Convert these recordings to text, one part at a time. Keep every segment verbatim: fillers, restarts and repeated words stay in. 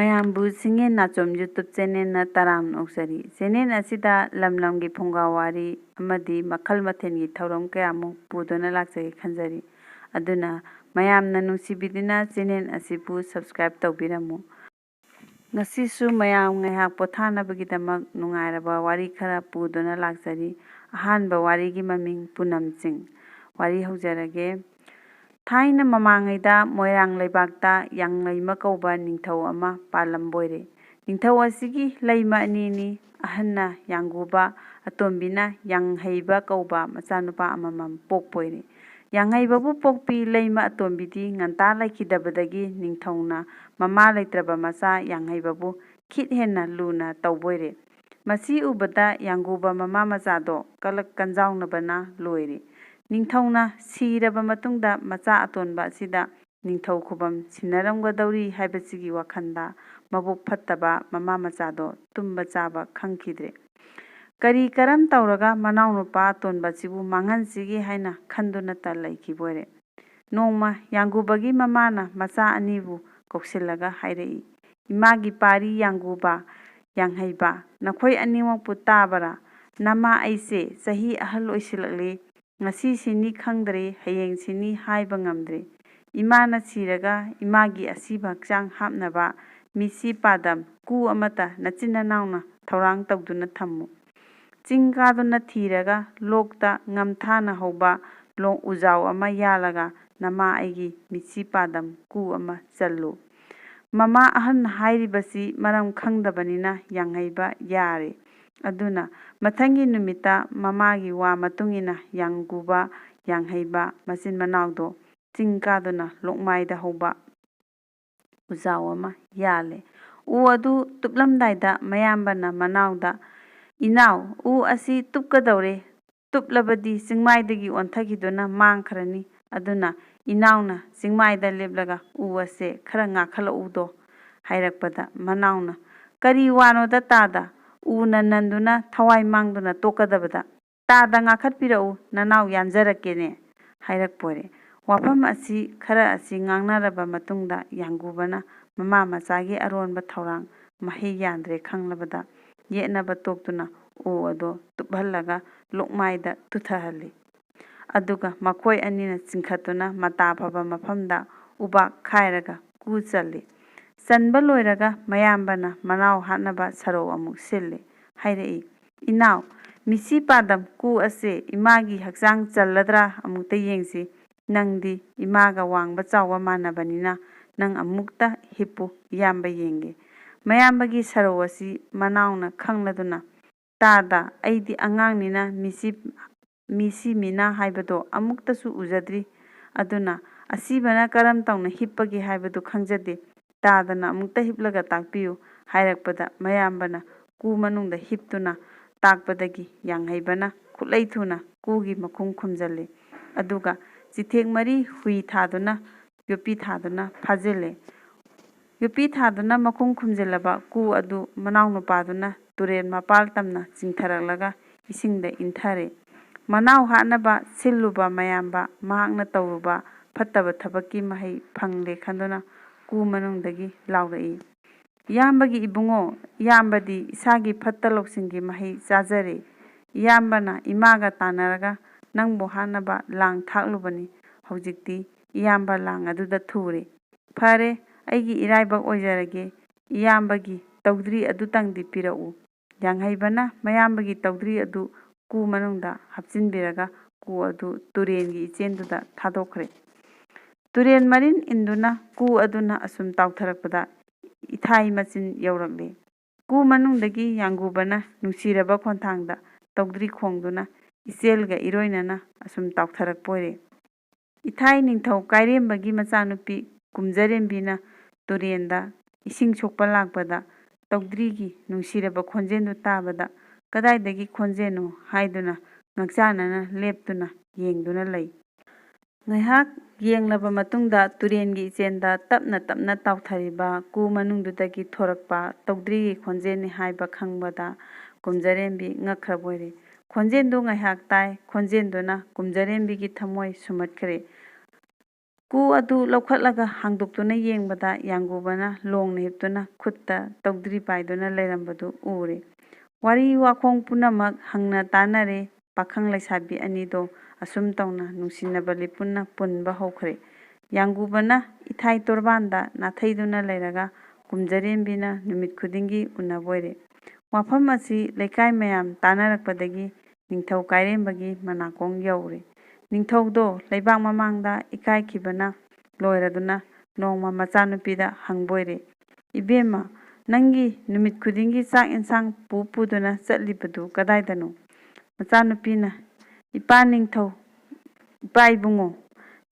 ꯃꯌꯥꯝꯕꯨ ꯁꯤꯡꯉꯦꯟ ꯅꯥꯆꯣꯝ YouTube channelꯅ ꯇꯔꯥꯝꯅ ꯑꯣꯛꯆꯔꯤ꯫ Channel ꯑꯁꯤꯗ ꯂꯝ ꯂꯝꯒꯤ ꯐꯨꯡꯒꯥ ꯋꯥꯔꯤ ꯑꯃꯗꯤ ꯃꯈꯜ ꯃꯊꯦꯜꯒꯤ ꯊꯧꯔꯝ ꯀꯌꯥꯃꯨꯛ ꯄꯨꯗꯨꯅ ꯂꯥꯛꯆꯒꯦ ꯈꯟꯖꯔꯤ꯫ ꯑꯗꯨꯅ ꯃꯌꯥꯝꯅ ꯅꯨꯡꯁꯤꯕꯤꯗꯨꯅ channel ꯑꯁꯤꯕꯨ subscribe ꯇꯧꯕꯤꯔꯝꯃꯨ꯫ ꯉꯁꯤꯁꯨ ꯃꯌꯥꯝ ꯉꯥꯏꯍꯥꯛ ꯄꯣꯊꯥꯅꯕꯒꯤꯗꯃꯛ ꯅꯨꯡꯉꯥꯏꯔꯕ ꯋꯥꯔꯤ ꯈꯔ ꯄꯨꯗꯨꯅ ꯂꯥꯛꯆꯔꯤ꯫ ꯑꯍꯥꯟꯕ ꯋꯥꯔꯤꯒꯤ ꯃꯃꯤꯡ ꯄꯨꯅꯝ ꯆꯤꯡ꯫ ꯋꯥꯔꯤ ꯍꯧꯖꯔꯒꯦ꯫ ꯊꯥꯏꯅ ꯃꯃꯥꯡꯉꯩꯗ ꯃꯣꯏꯔꯥꯡ ꯂꯩꯕꯥꯛꯇ ꯌꯥꯡꯂꯩꯃ ꯀꯧꯕ ꯅꯤꯡꯊꯧ ꯑꯃ ꯄꯥꯜꯂꯝꯕꯣꯏꯔꯦ꯫ ꯅꯤꯡꯊꯧ ꯑꯁꯤꯒꯤ ꯂꯩꯃ ꯑꯅꯤꯅꯤ꯫ ꯑꯍꯟꯅ ꯌꯥꯡꯒꯨꯕ, ꯑꯇꯣꯝꯕꯤꯅ ꯌꯥꯡꯍꯩꯕ ꯀꯧꯕ ꯃꯆꯥꯅꯨꯄꯥ ꯑꯃꯃꯝ ꯄꯣꯛꯄꯣꯏꯔꯦ꯫ ꯌꯥꯡꯍꯩꯕꯕꯨ ꯄꯣꯛꯄꯤ ꯂꯩꯃ ꯑꯇꯣꯝꯕꯤꯗꯤ ꯉꯟꯇꯥ ꯂꯩꯈꯤꯗꯕꯗꯒꯤ ꯅꯤꯡꯊꯧꯅ ꯃꯃꯥ ꯂꯩꯇ꯭ꯔꯕ ꯃꯆꯥ ꯌꯥꯡꯍꯩꯕꯕꯨ ꯈꯤꯠ ꯍꯦꯟꯅ ꯂꯨꯅ ꯇꯧꯕꯣꯏꯔꯦ꯫ ꯃꯁꯤ ꯎꯕꯗ ꯌꯥꯡꯒꯨꯕ ꯃꯃꯥ ꯃꯆꯥꯗꯣ ꯀꯂꯛ ꯀꯟꯖꯥꯎꯅꯕꯅ ꯂꯣꯏꯔꯦ꯫ ꯅꯤꯡꯊꯧꯅ ꯁꯤꯔꯕ ꯃꯇꯨꯡꯗ ꯃꯆꯥ ꯑꯇꯣꯟꯕ ꯑꯁꯤꯗ ꯅꯤꯡꯊꯧ ꯈꯨꯕꯝ ꯁꯤꯟꯅꯔꯝꯒꯗꯧꯔꯤ ꯍꯥꯏꯕꯁꯤꯒꯤ ꯋꯥꯈꯜꯗ ꯃꯕꯨꯛ ꯐꯠꯇꯕ ꯃꯃꯥ ꯃꯆꯥꯗꯣ ꯇꯨꯝꯕ ꯆꯥꯕ ꯈꯪꯈꯤꯗ꯭ꯔꯦ꯫ ꯀꯔꯤ ꯀꯔꯝ ꯇꯧꯔꯒ ꯃꯅꯥꯎꯅꯨꯄꯥ ꯑꯇꯣꯟꯕꯁꯤꯕꯨ ꯃꯥꯡꯍꯟꯁꯤꯒꯦ ꯍꯥꯏꯅ ꯈꯟꯗꯨꯅꯇ ꯂꯩꯈꯤꯕꯣꯏꯔꯦ꯫ ꯅꯣꯡꯃ ꯌꯥꯡꯒꯨꯕꯒꯤ ꯃꯃꯥꯅ ꯃꯆꯥ ꯑꯅꯤꯕꯨ ꯀꯧꯁꯤꯜꯂꯒ ꯍꯥꯏꯔꯛꯏ, "ꯏꯃꯥꯒꯤ ꯄꯥꯔꯤ ꯌꯥꯡꯒꯨꯕ, ꯌꯥꯡꯍꯩꯕ, ꯅꯈꯣꯏ ꯑꯅꯤꯃꯛꯄꯨ ꯇꯥꯕꯔꯥ? ꯅꯃꯥ ꯑꯩꯁꯦ ꯆꯍꯤ ꯑꯍꯜ ꯑꯣꯏꯁꯤꯜꯂꯛꯂꯦ꯫ ꯉꯁꯤ ꯁꯤꯅꯤ ꯈꯪꯗ꯭ꯔꯦ, ꯍꯌꯦꯡ ꯁꯤꯅꯤ ꯍꯥꯏꯕ ꯉꯝꯗ꯭ꯔꯦ꯫ ꯏꯃꯥꯅ ꯁꯤꯔꯒ ꯏꯃꯥꯒꯤ ꯑꯁꯤꯕ ꯍꯛꯆꯥꯡ ꯍꯥꯞꯅꯕ ꯃꯤꯠꯁꯤ ꯄꯥꯗꯝ ꯀꯨ ꯑꯃꯠꯇ ꯅꯆꯤꯟ ꯅꯅꯥꯎꯅ ꯊꯧꯔꯥꯡ ꯇꯧꯗꯨꯅ ꯊꯝꯃꯨ꯫ ꯆꯤꯡ ꯀꯥꯗꯨꯅ ꯊꯤꯔꯒ ꯂꯣꯛꯇ ꯉꯝꯊꯥꯅ ꯍꯧꯕ ꯂꯣꯡ ꯎꯖꯥꯎ ꯑꯃ ꯌꯥꯜꯂꯒ ꯅꯃꯥ ꯑꯩꯒꯤ ꯃꯤꯠꯁꯤ ꯄꯥꯗꯝ ꯀꯨ ꯑꯃ ꯆꯜꯂꯨ"꯫ ꯃꯃꯥ ꯑꯍꯟ ꯍꯥꯏꯔꯤꯕꯁꯤ ꯃꯔꯝ ꯈꯪꯗꯕꯅꯤꯅ ꯌꯥꯡꯍꯩꯕ ꯌꯥꯔꯦ꯫ ꯑꯗꯨꯅ ꯃꯊꯪꯒꯤ ꯅꯨꯃꯤꯠꯇ ꯃꯃꯥꯒꯤ ꯋꯥ ꯃꯇꯨꯡ ꯏꯟꯅ ꯌꯥꯡꯒꯨꯕ, ꯌꯥꯡꯍꯩꯕ ꯃꯆꯤꯟ ꯃꯅꯥꯎꯗꯣ ꯆꯤꯡ ꯀꯥꯗꯨꯅ ꯂꯣꯛꯃꯥꯏꯗ ꯍꯧꯕ ꯎꯖꯥꯎ ꯑꯃ ꯌꯥꯜꯂꯦ꯫ ꯎ ꯑꯗꯨ ꯇꯨꯞꯂꯝꯗꯥꯏꯗ ꯃꯌꯥꯝꯕꯅ ꯃꯅꯥꯎꯗ, "ꯏꯅꯥꯎ, ꯎ ꯑꯁꯤ ꯇꯨꯞꯀꯗꯧꯔꯦ꯫ ꯇꯨꯞꯂꯕꯗꯤ ꯆꯤꯡꯃꯥꯏꯗꯒꯤ ꯑꯣꯟꯊꯈꯤꯗꯨꯅ ꯃꯥꯡꯈ꯭ꯔꯅꯤ꯫ ꯑꯗꯨꯅ ꯏꯅꯥꯎꯅ ꯆꯤꯡꯃꯥꯏꯗ ꯂꯦꯞꯂꯒ ꯎ ꯑꯁꯦ ꯈꯔ ꯉꯥꯛꯈꯠꯂꯛꯎꯗꯣ" ꯍꯥꯏꯔꯛꯄꯗ ꯃꯅꯥꯎꯅ, "ꯀꯔꯤ ꯋꯥꯅꯣꯗ ꯇꯥꯗ? ꯎꯅ ꯅꯟꯗꯨꯅ ꯊꯋꯥꯏ ꯃꯥꯡꯗꯨꯅ ꯇꯣꯛꯀꯗꯕꯗ ꯇꯥꯗ ꯉꯥꯛꯈꯠꯄꯤꯔꯛꯎ, ꯅꯅꯥꯎ ꯌꯥꯟꯖꯔꯛꯀꯦꯅꯦ" ꯍꯥꯏꯔꯛꯄꯣꯔꯦ꯫ ꯋꯥꯐꯝ ꯑꯁꯤ ꯈꯔ ꯑꯁꯤ ꯉꯥꯡꯅꯔꯕ ꯃꯇꯨꯡꯗ ꯌꯥꯡꯒꯨꯕꯅ ꯃꯃꯥ ꯃꯆꯥꯒꯤ ꯑꯔꯣꯟꯕ ꯊꯧꯔꯥꯡ ꯃꯍꯩ ꯌꯥꯟꯗ꯭ꯔꯦ ꯈꯪꯂꯕꯗ, ꯌꯦꯠꯅꯕ ꯇꯣꯛꯇꯨꯅ ꯎ ꯑꯗꯣ ꯇꯨꯞꯍꯜꯂꯒ ꯂꯣꯛꯃꯥꯏꯗ ꯇꯨꯊꯍꯜꯂꯤ꯫ ꯑꯗꯨꯒ ꯃꯈꯣꯏ ꯑꯅꯤꯅ ꯆꯤꯡꯈꯠꯇꯨꯅ ꯃꯇꯥ ꯐꯕ ꯃꯐꯝꯗ ꯎꯕꯥꯛ ꯈꯥꯏꯔꯒ ꯀꯨ ꯆꯜꯂꯤ꯫ ꯆꯟꯕ ꯂꯣꯏꯔꯒ ꯃꯌꯥꯝꯕꯅ ꯃꯅꯥꯎ ꯍꯥꯠꯅꯕ ꯁꯔꯧ ꯑꯃꯨꯛ ꯁꯤꯜꯂꯤ꯫ ꯍꯥꯏꯔꯛꯏ, "ꯏꯅꯥꯎ, ꯃꯤꯆꯤ ꯄꯥꯗꯝ ꯀꯨ ꯑꯁꯦ ꯏꯃꯥꯒꯤ ꯍꯛꯆꯥꯡ ꯆꯜꯂꯗ꯭ꯔꯥ ꯑꯃꯨꯛꯇ ꯌꯦꯡꯁꯤ꯫ ꯅꯪꯗꯤ ꯏꯃꯥꯒ ꯋꯥꯡꯕ ꯆꯥꯎꯕ ꯃꯥꯟꯅꯕꯅꯤꯅ ꯅꯪ ꯑꯃꯨꯛꯇ ꯍꯤꯞꯄꯨ, ꯏꯌꯥꯝꯕ ꯌꯦꯡꯒꯦ꯫" ꯃꯌꯥꯝꯕꯒꯤ ꯁꯔꯧ ꯑꯁꯤ ꯃꯅꯥꯎꯅ ꯈꯪꯂꯗꯨꯅ, "ꯇꯥꯗ, ꯑꯩꯗꯤ ꯑꯉꯥꯡꯅꯤꯅ ꯃꯤꯆꯤ, ꯃꯤꯆꯤ ꯃꯤꯅꯥ ꯍꯥꯏꯕꯗꯣ ꯑꯃꯨꯛꯇꯁꯨ ꯎꯖꯗ꯭ꯔꯤ꯫ ꯑꯗꯨꯅ ꯑꯁꯤꯕꯅ ꯀꯔꯝ ꯇꯧꯅ ꯍꯤꯞꯄꯒꯦ ꯍꯥꯏꯕꯗꯨ ꯈꯪꯖꯗꯦ꯫ ꯇꯥꯗꯅ ꯑꯃꯨꯛꯇ ꯍꯤꯞꯂꯒ ꯇꯥꯛꯄꯤꯌꯨ" ꯍꯥꯏꯔꯛꯄꯗ, ꯃꯌꯥꯝꯕꯅ ꯀꯨ ꯃꯅꯨꯡꯗ ꯍꯤꯞꯇꯨꯅ ꯇꯥꯛꯄꯗꯒꯤ ꯌꯥꯡꯍꯩꯕꯅ ꯈꯨꯠꯂꯩ ꯊꯨꯅ ꯀꯨꯒꯤ ꯃꯈꯨꯝ ꯈꯨꯝꯖꯤꯜꯂꯤ꯫ ꯑꯗꯨꯒ ꯆꯤꯊꯦꯛ ꯃꯔꯤ ꯍꯨꯏ ꯊꯥꯗꯨꯅ, ꯌꯣꯠꯄꯤ ꯊꯥꯗꯨꯅ ꯐꯥꯖꯤꯜꯂꯦ꯫ ꯌꯣꯠꯄꯤ ꯊꯥꯗꯨꯅ ꯃꯈꯨꯝ ꯈꯨꯝꯖꯤꯜꯂꯕ ꯀꯨ ꯑꯗꯨ ꯃꯅꯥꯎꯅꯨꯄꯥꯗꯨꯅ ꯇꯨꯔꯦꯜ ꯃꯄꯥꯜ ꯇꯝꯅ ꯆꯤꯡꯊꯔꯛꯂꯒ ꯏꯁꯤꯡꯗ ꯏꯟꯊꯔꯦ꯫ ꯃꯅꯥꯎ ꯍꯥꯠꯅꯕ ꯁꯤꯜꯂꯨꯕ ꯃꯌꯥꯝꯕ, ꯃꯍꯥꯛꯅ ꯇꯧꯔꯨꯕ ꯐꯠꯇꯕ ꯊꯕꯛꯀꯤ ꯃꯍꯩ ꯐꯪꯂꯦ ꯈꯟꯗꯨꯅ ꯀꯨ ꯃꯅꯨꯡꯗꯒꯤ ꯂꯥꯎꯔꯛꯏ, "ꯏꯌꯥꯝꯕꯒꯤ ꯏꯕꯨꯡꯉꯣ, ꯏꯌꯥꯝꯕꯗꯤ ꯏꯁꯥꯒꯤ ꯐꯠꯇ ꯂꯧꯁꯤꯡꯒꯤ ꯃꯍꯩ ꯆꯥꯖꯔꯦ꯫ ꯏꯌꯥꯝꯕꯅ ꯏꯃꯥꯒ ꯇꯥꯟꯅꯔꯒ ꯅꯪꯕꯨ ꯍꯥꯠꯅꯕ ꯂꯥꯡ ꯊꯥꯛꯂꯨꯕꯅꯤ꯫ ꯍꯧꯖꯤꯛꯇꯤ ꯏꯌꯥꯝꯕ ꯂꯥꯡ ꯑꯗꯨꯗ ꯊꯨꯔꯦ꯫ ꯐꯔꯦ, ꯑꯩꯒꯤ ꯏꯔꯥꯏꯕꯛ ꯑꯣꯏꯖꯔꯒꯦ, ꯏꯌꯥꯝꯕꯒꯤ ꯇꯧꯗ꯭ꯔꯤ ꯑꯗꯨꯇꯪꯗꯤ ꯄꯤꯔꯛꯎ꯫" ꯌꯥꯡꯍꯩꯕꯅ ꯃꯌꯥꯝꯕꯒꯤ ꯇꯧꯗ꯭ꯔꯤ ꯑꯗꯨ ꯀꯨ ꯃꯅꯨꯡꯗ ꯍꯥꯞꯆꯤꯟꯕꯤꯔꯒ ꯀꯨ ꯑꯗꯨ ꯇꯨꯔꯦꯟꯒꯤ ꯏꯆꯦꯟꯗꯨꯗ ꯊꯥꯗꯣꯛꯈ꯭ꯔꯦ꯫ ꯇꯨꯔꯦꯟ ꯃꯔꯤꯟ ꯏꯟꯗꯨꯅ ꯀꯨ ꯑꯗꯨꯅ ꯑꯁꯨꯝ ꯇꯥꯎꯊꯔꯛꯄꯗ ꯏꯊꯥꯏ ꯃꯆꯤꯟ ꯌꯧꯔꯛꯂꯦ꯫ ꯀꯨ ꯃꯅꯨꯡꯗꯒꯤ ꯌꯥꯡꯒꯨꯕꯅ ꯅꯨꯡꯁꯤꯔꯕ ꯈꯣꯟꯊꯥꯡꯗ ꯇꯧꯗ꯭ꯔꯤ ꯈꯣꯡꯗꯨꯅ ꯏꯆꯦꯜꯒ ꯏꯔꯣꯏꯅꯅ ꯑꯁꯨꯝ ꯇꯥꯎꯊꯔꯛꯄ ꯑꯣꯏꯔꯦ꯫ ꯏꯊꯥꯏ ꯅꯤꯡꯊꯧ ꯀꯥꯏꯔꯦꯝꯕꯒꯤ ꯃꯆꯥꯅꯨꯄꯤ ꯀꯨꯝꯖꯔꯦꯝꯕꯤꯅ ꯇꯨꯔꯦꯟꯗ ꯏꯁꯤꯡ ꯁꯣꯛꯄ ꯂꯥꯛꯄꯗ ꯇꯧꯗ꯭ꯔꯤꯒꯤ ꯅꯨꯡꯁꯤꯔꯕ ꯈꯣꯟꯖꯦꯜꯗꯨ ꯇꯥꯕꯗ, "ꯀꯗꯥꯏꯗꯒꯤ ꯈꯣꯟꯖꯦꯜꯅꯣ?" ꯍꯥꯏꯗꯨꯅ ꯉꯛꯆꯥꯅꯅ ꯂꯦꯞꯇꯨꯅ ꯌꯦꯡꯗꯨꯅ ꯂꯩ꯫ ꯉꯥꯏꯍꯥꯛ ꯌꯦꯡꯂꯕ ꯃꯇꯨꯡꯗ ꯇꯨꯔꯦꯟꯒꯤ ꯏꯆꯦꯟꯗ ꯇꯞꯅ ꯇꯞꯅ ꯇꯥꯎꯊꯔꯤꯕ ꯀꯨ ꯃꯅꯨꯡꯗꯨꯗꯒꯤ ꯊꯣꯔꯛꯄ ꯇꯧꯗ꯭ꯔꯤꯒꯤ ꯈꯣꯟꯖꯦꯜꯅꯤ ꯍꯥꯏꯕ ꯈꯪꯕꯗ ꯀꯨꯝꯖꯔꯦꯝꯕꯤ ꯉꯛꯈ꯭ꯔꯕ ꯑꯣꯏꯔꯦ꯫ ꯈꯣꯟꯖꯦꯜꯗꯨ ꯉꯥꯏꯍꯥꯛ ꯇꯥꯏ꯫ ꯈꯣꯟꯖꯦꯜꯗꯨꯅ ꯀꯨꯝꯖꯔꯦꯝꯕꯤꯒꯤ ꯊꯃꯣꯏ ꯁꯨꯝꯍꯠꯈ꯭ꯔꯦ꯫ ꯀꯨ ꯑꯗꯨ ꯂꯧꯈꯠꯂꯒ ꯍꯥꯡꯗꯣꯛꯇꯨꯅ ꯌꯦꯡꯕꯗ ꯌꯥꯡꯒꯨꯕꯅ ꯂꯣꯡꯅ ꯍꯤꯞꯇꯨꯅ ꯈꯨꯠꯇ ꯇꯧꯗ꯭ꯔꯤ ꯄꯥꯏꯗꯨꯅ ꯂꯩꯔꯝꯕꯗꯨ ꯎꯔꯦ꯫ ꯋꯥꯔꯤ ꯋꯥꯈꯣꯡ ꯄꯨꯝꯅꯃꯛ ꯍꯪꯅ ꯇꯥꯅꯔꯦ꯫ ꯄꯥꯈꯪ ꯂꯩꯁꯥꯕꯤ ꯑꯅꯤꯗꯣ ꯑꯁꯨꯝ ꯇꯧꯅ ꯅꯨꯡꯁꯤꯅꯕ ꯂꯤꯄꯨꯟꯅ ꯄꯨꯟꯕ ꯍꯧꯈ꯭ꯔꯦ꯫ ꯌꯥꯡꯒꯨꯕꯅ ꯏꯊꯥꯏ ꯇꯣꯔꯕꯥꯟꯗ ꯅꯥꯊꯩꯗꯨꯅ ꯂꯩꯔꯒ ꯀꯨꯝꯖꯔꯦꯝꯕꯤꯅ ꯅꯨꯃꯤꯠ ꯈꯨꯗꯤꯡꯒꯤ ꯎꯅꯕ ꯑꯣꯏꯔꯦ꯫ ꯋꯥꯐꯝ ꯑꯁꯤ ꯂꯩꯀꯥꯏ ꯃꯌꯥꯝ ꯇꯥꯅꯔꯛꯄꯗꯒꯤ ꯅꯤꯡꯊꯧ ꯀꯥꯏꯔꯦꯝꯕꯒꯤ ꯃꯅꯥꯀꯣꯡ ꯌꯧꯔꯦ꯫ ꯅꯤꯡꯊꯧꯗꯣ ꯂꯩꯕꯥꯛ ꯃꯃꯥꯡꯗ ꯏꯀꯥꯏꯈꯤꯕꯅ ꯂꯣꯏꯔꯗꯨꯅ ꯅꯣꯡꯃ ꯃꯆꯥꯅꯨꯄꯤꯗ ꯍꯪꯕ ꯑꯣꯏꯔꯦ, "ꯏꯕꯦꯝꯃ, ꯅꯪꯒꯤ ꯅꯨꯃꯤꯠ ꯈꯨꯗꯤꯡꯒꯤ ꯆꯥꯛ ꯏꯟꯁꯥꯡ ꯄꯨ ꯄꯨꯗꯨꯅ ꯆꯠꯂꯤꯕꯗꯨ ꯀꯗꯥꯏꯗꯅꯣ?" ꯃꯆꯥꯅꯨꯄꯤꯅ, "ꯏꯄꯥ ꯅꯤꯡꯊꯧ, ꯏꯄꯥ ꯏꯕꯨꯡꯉꯣ,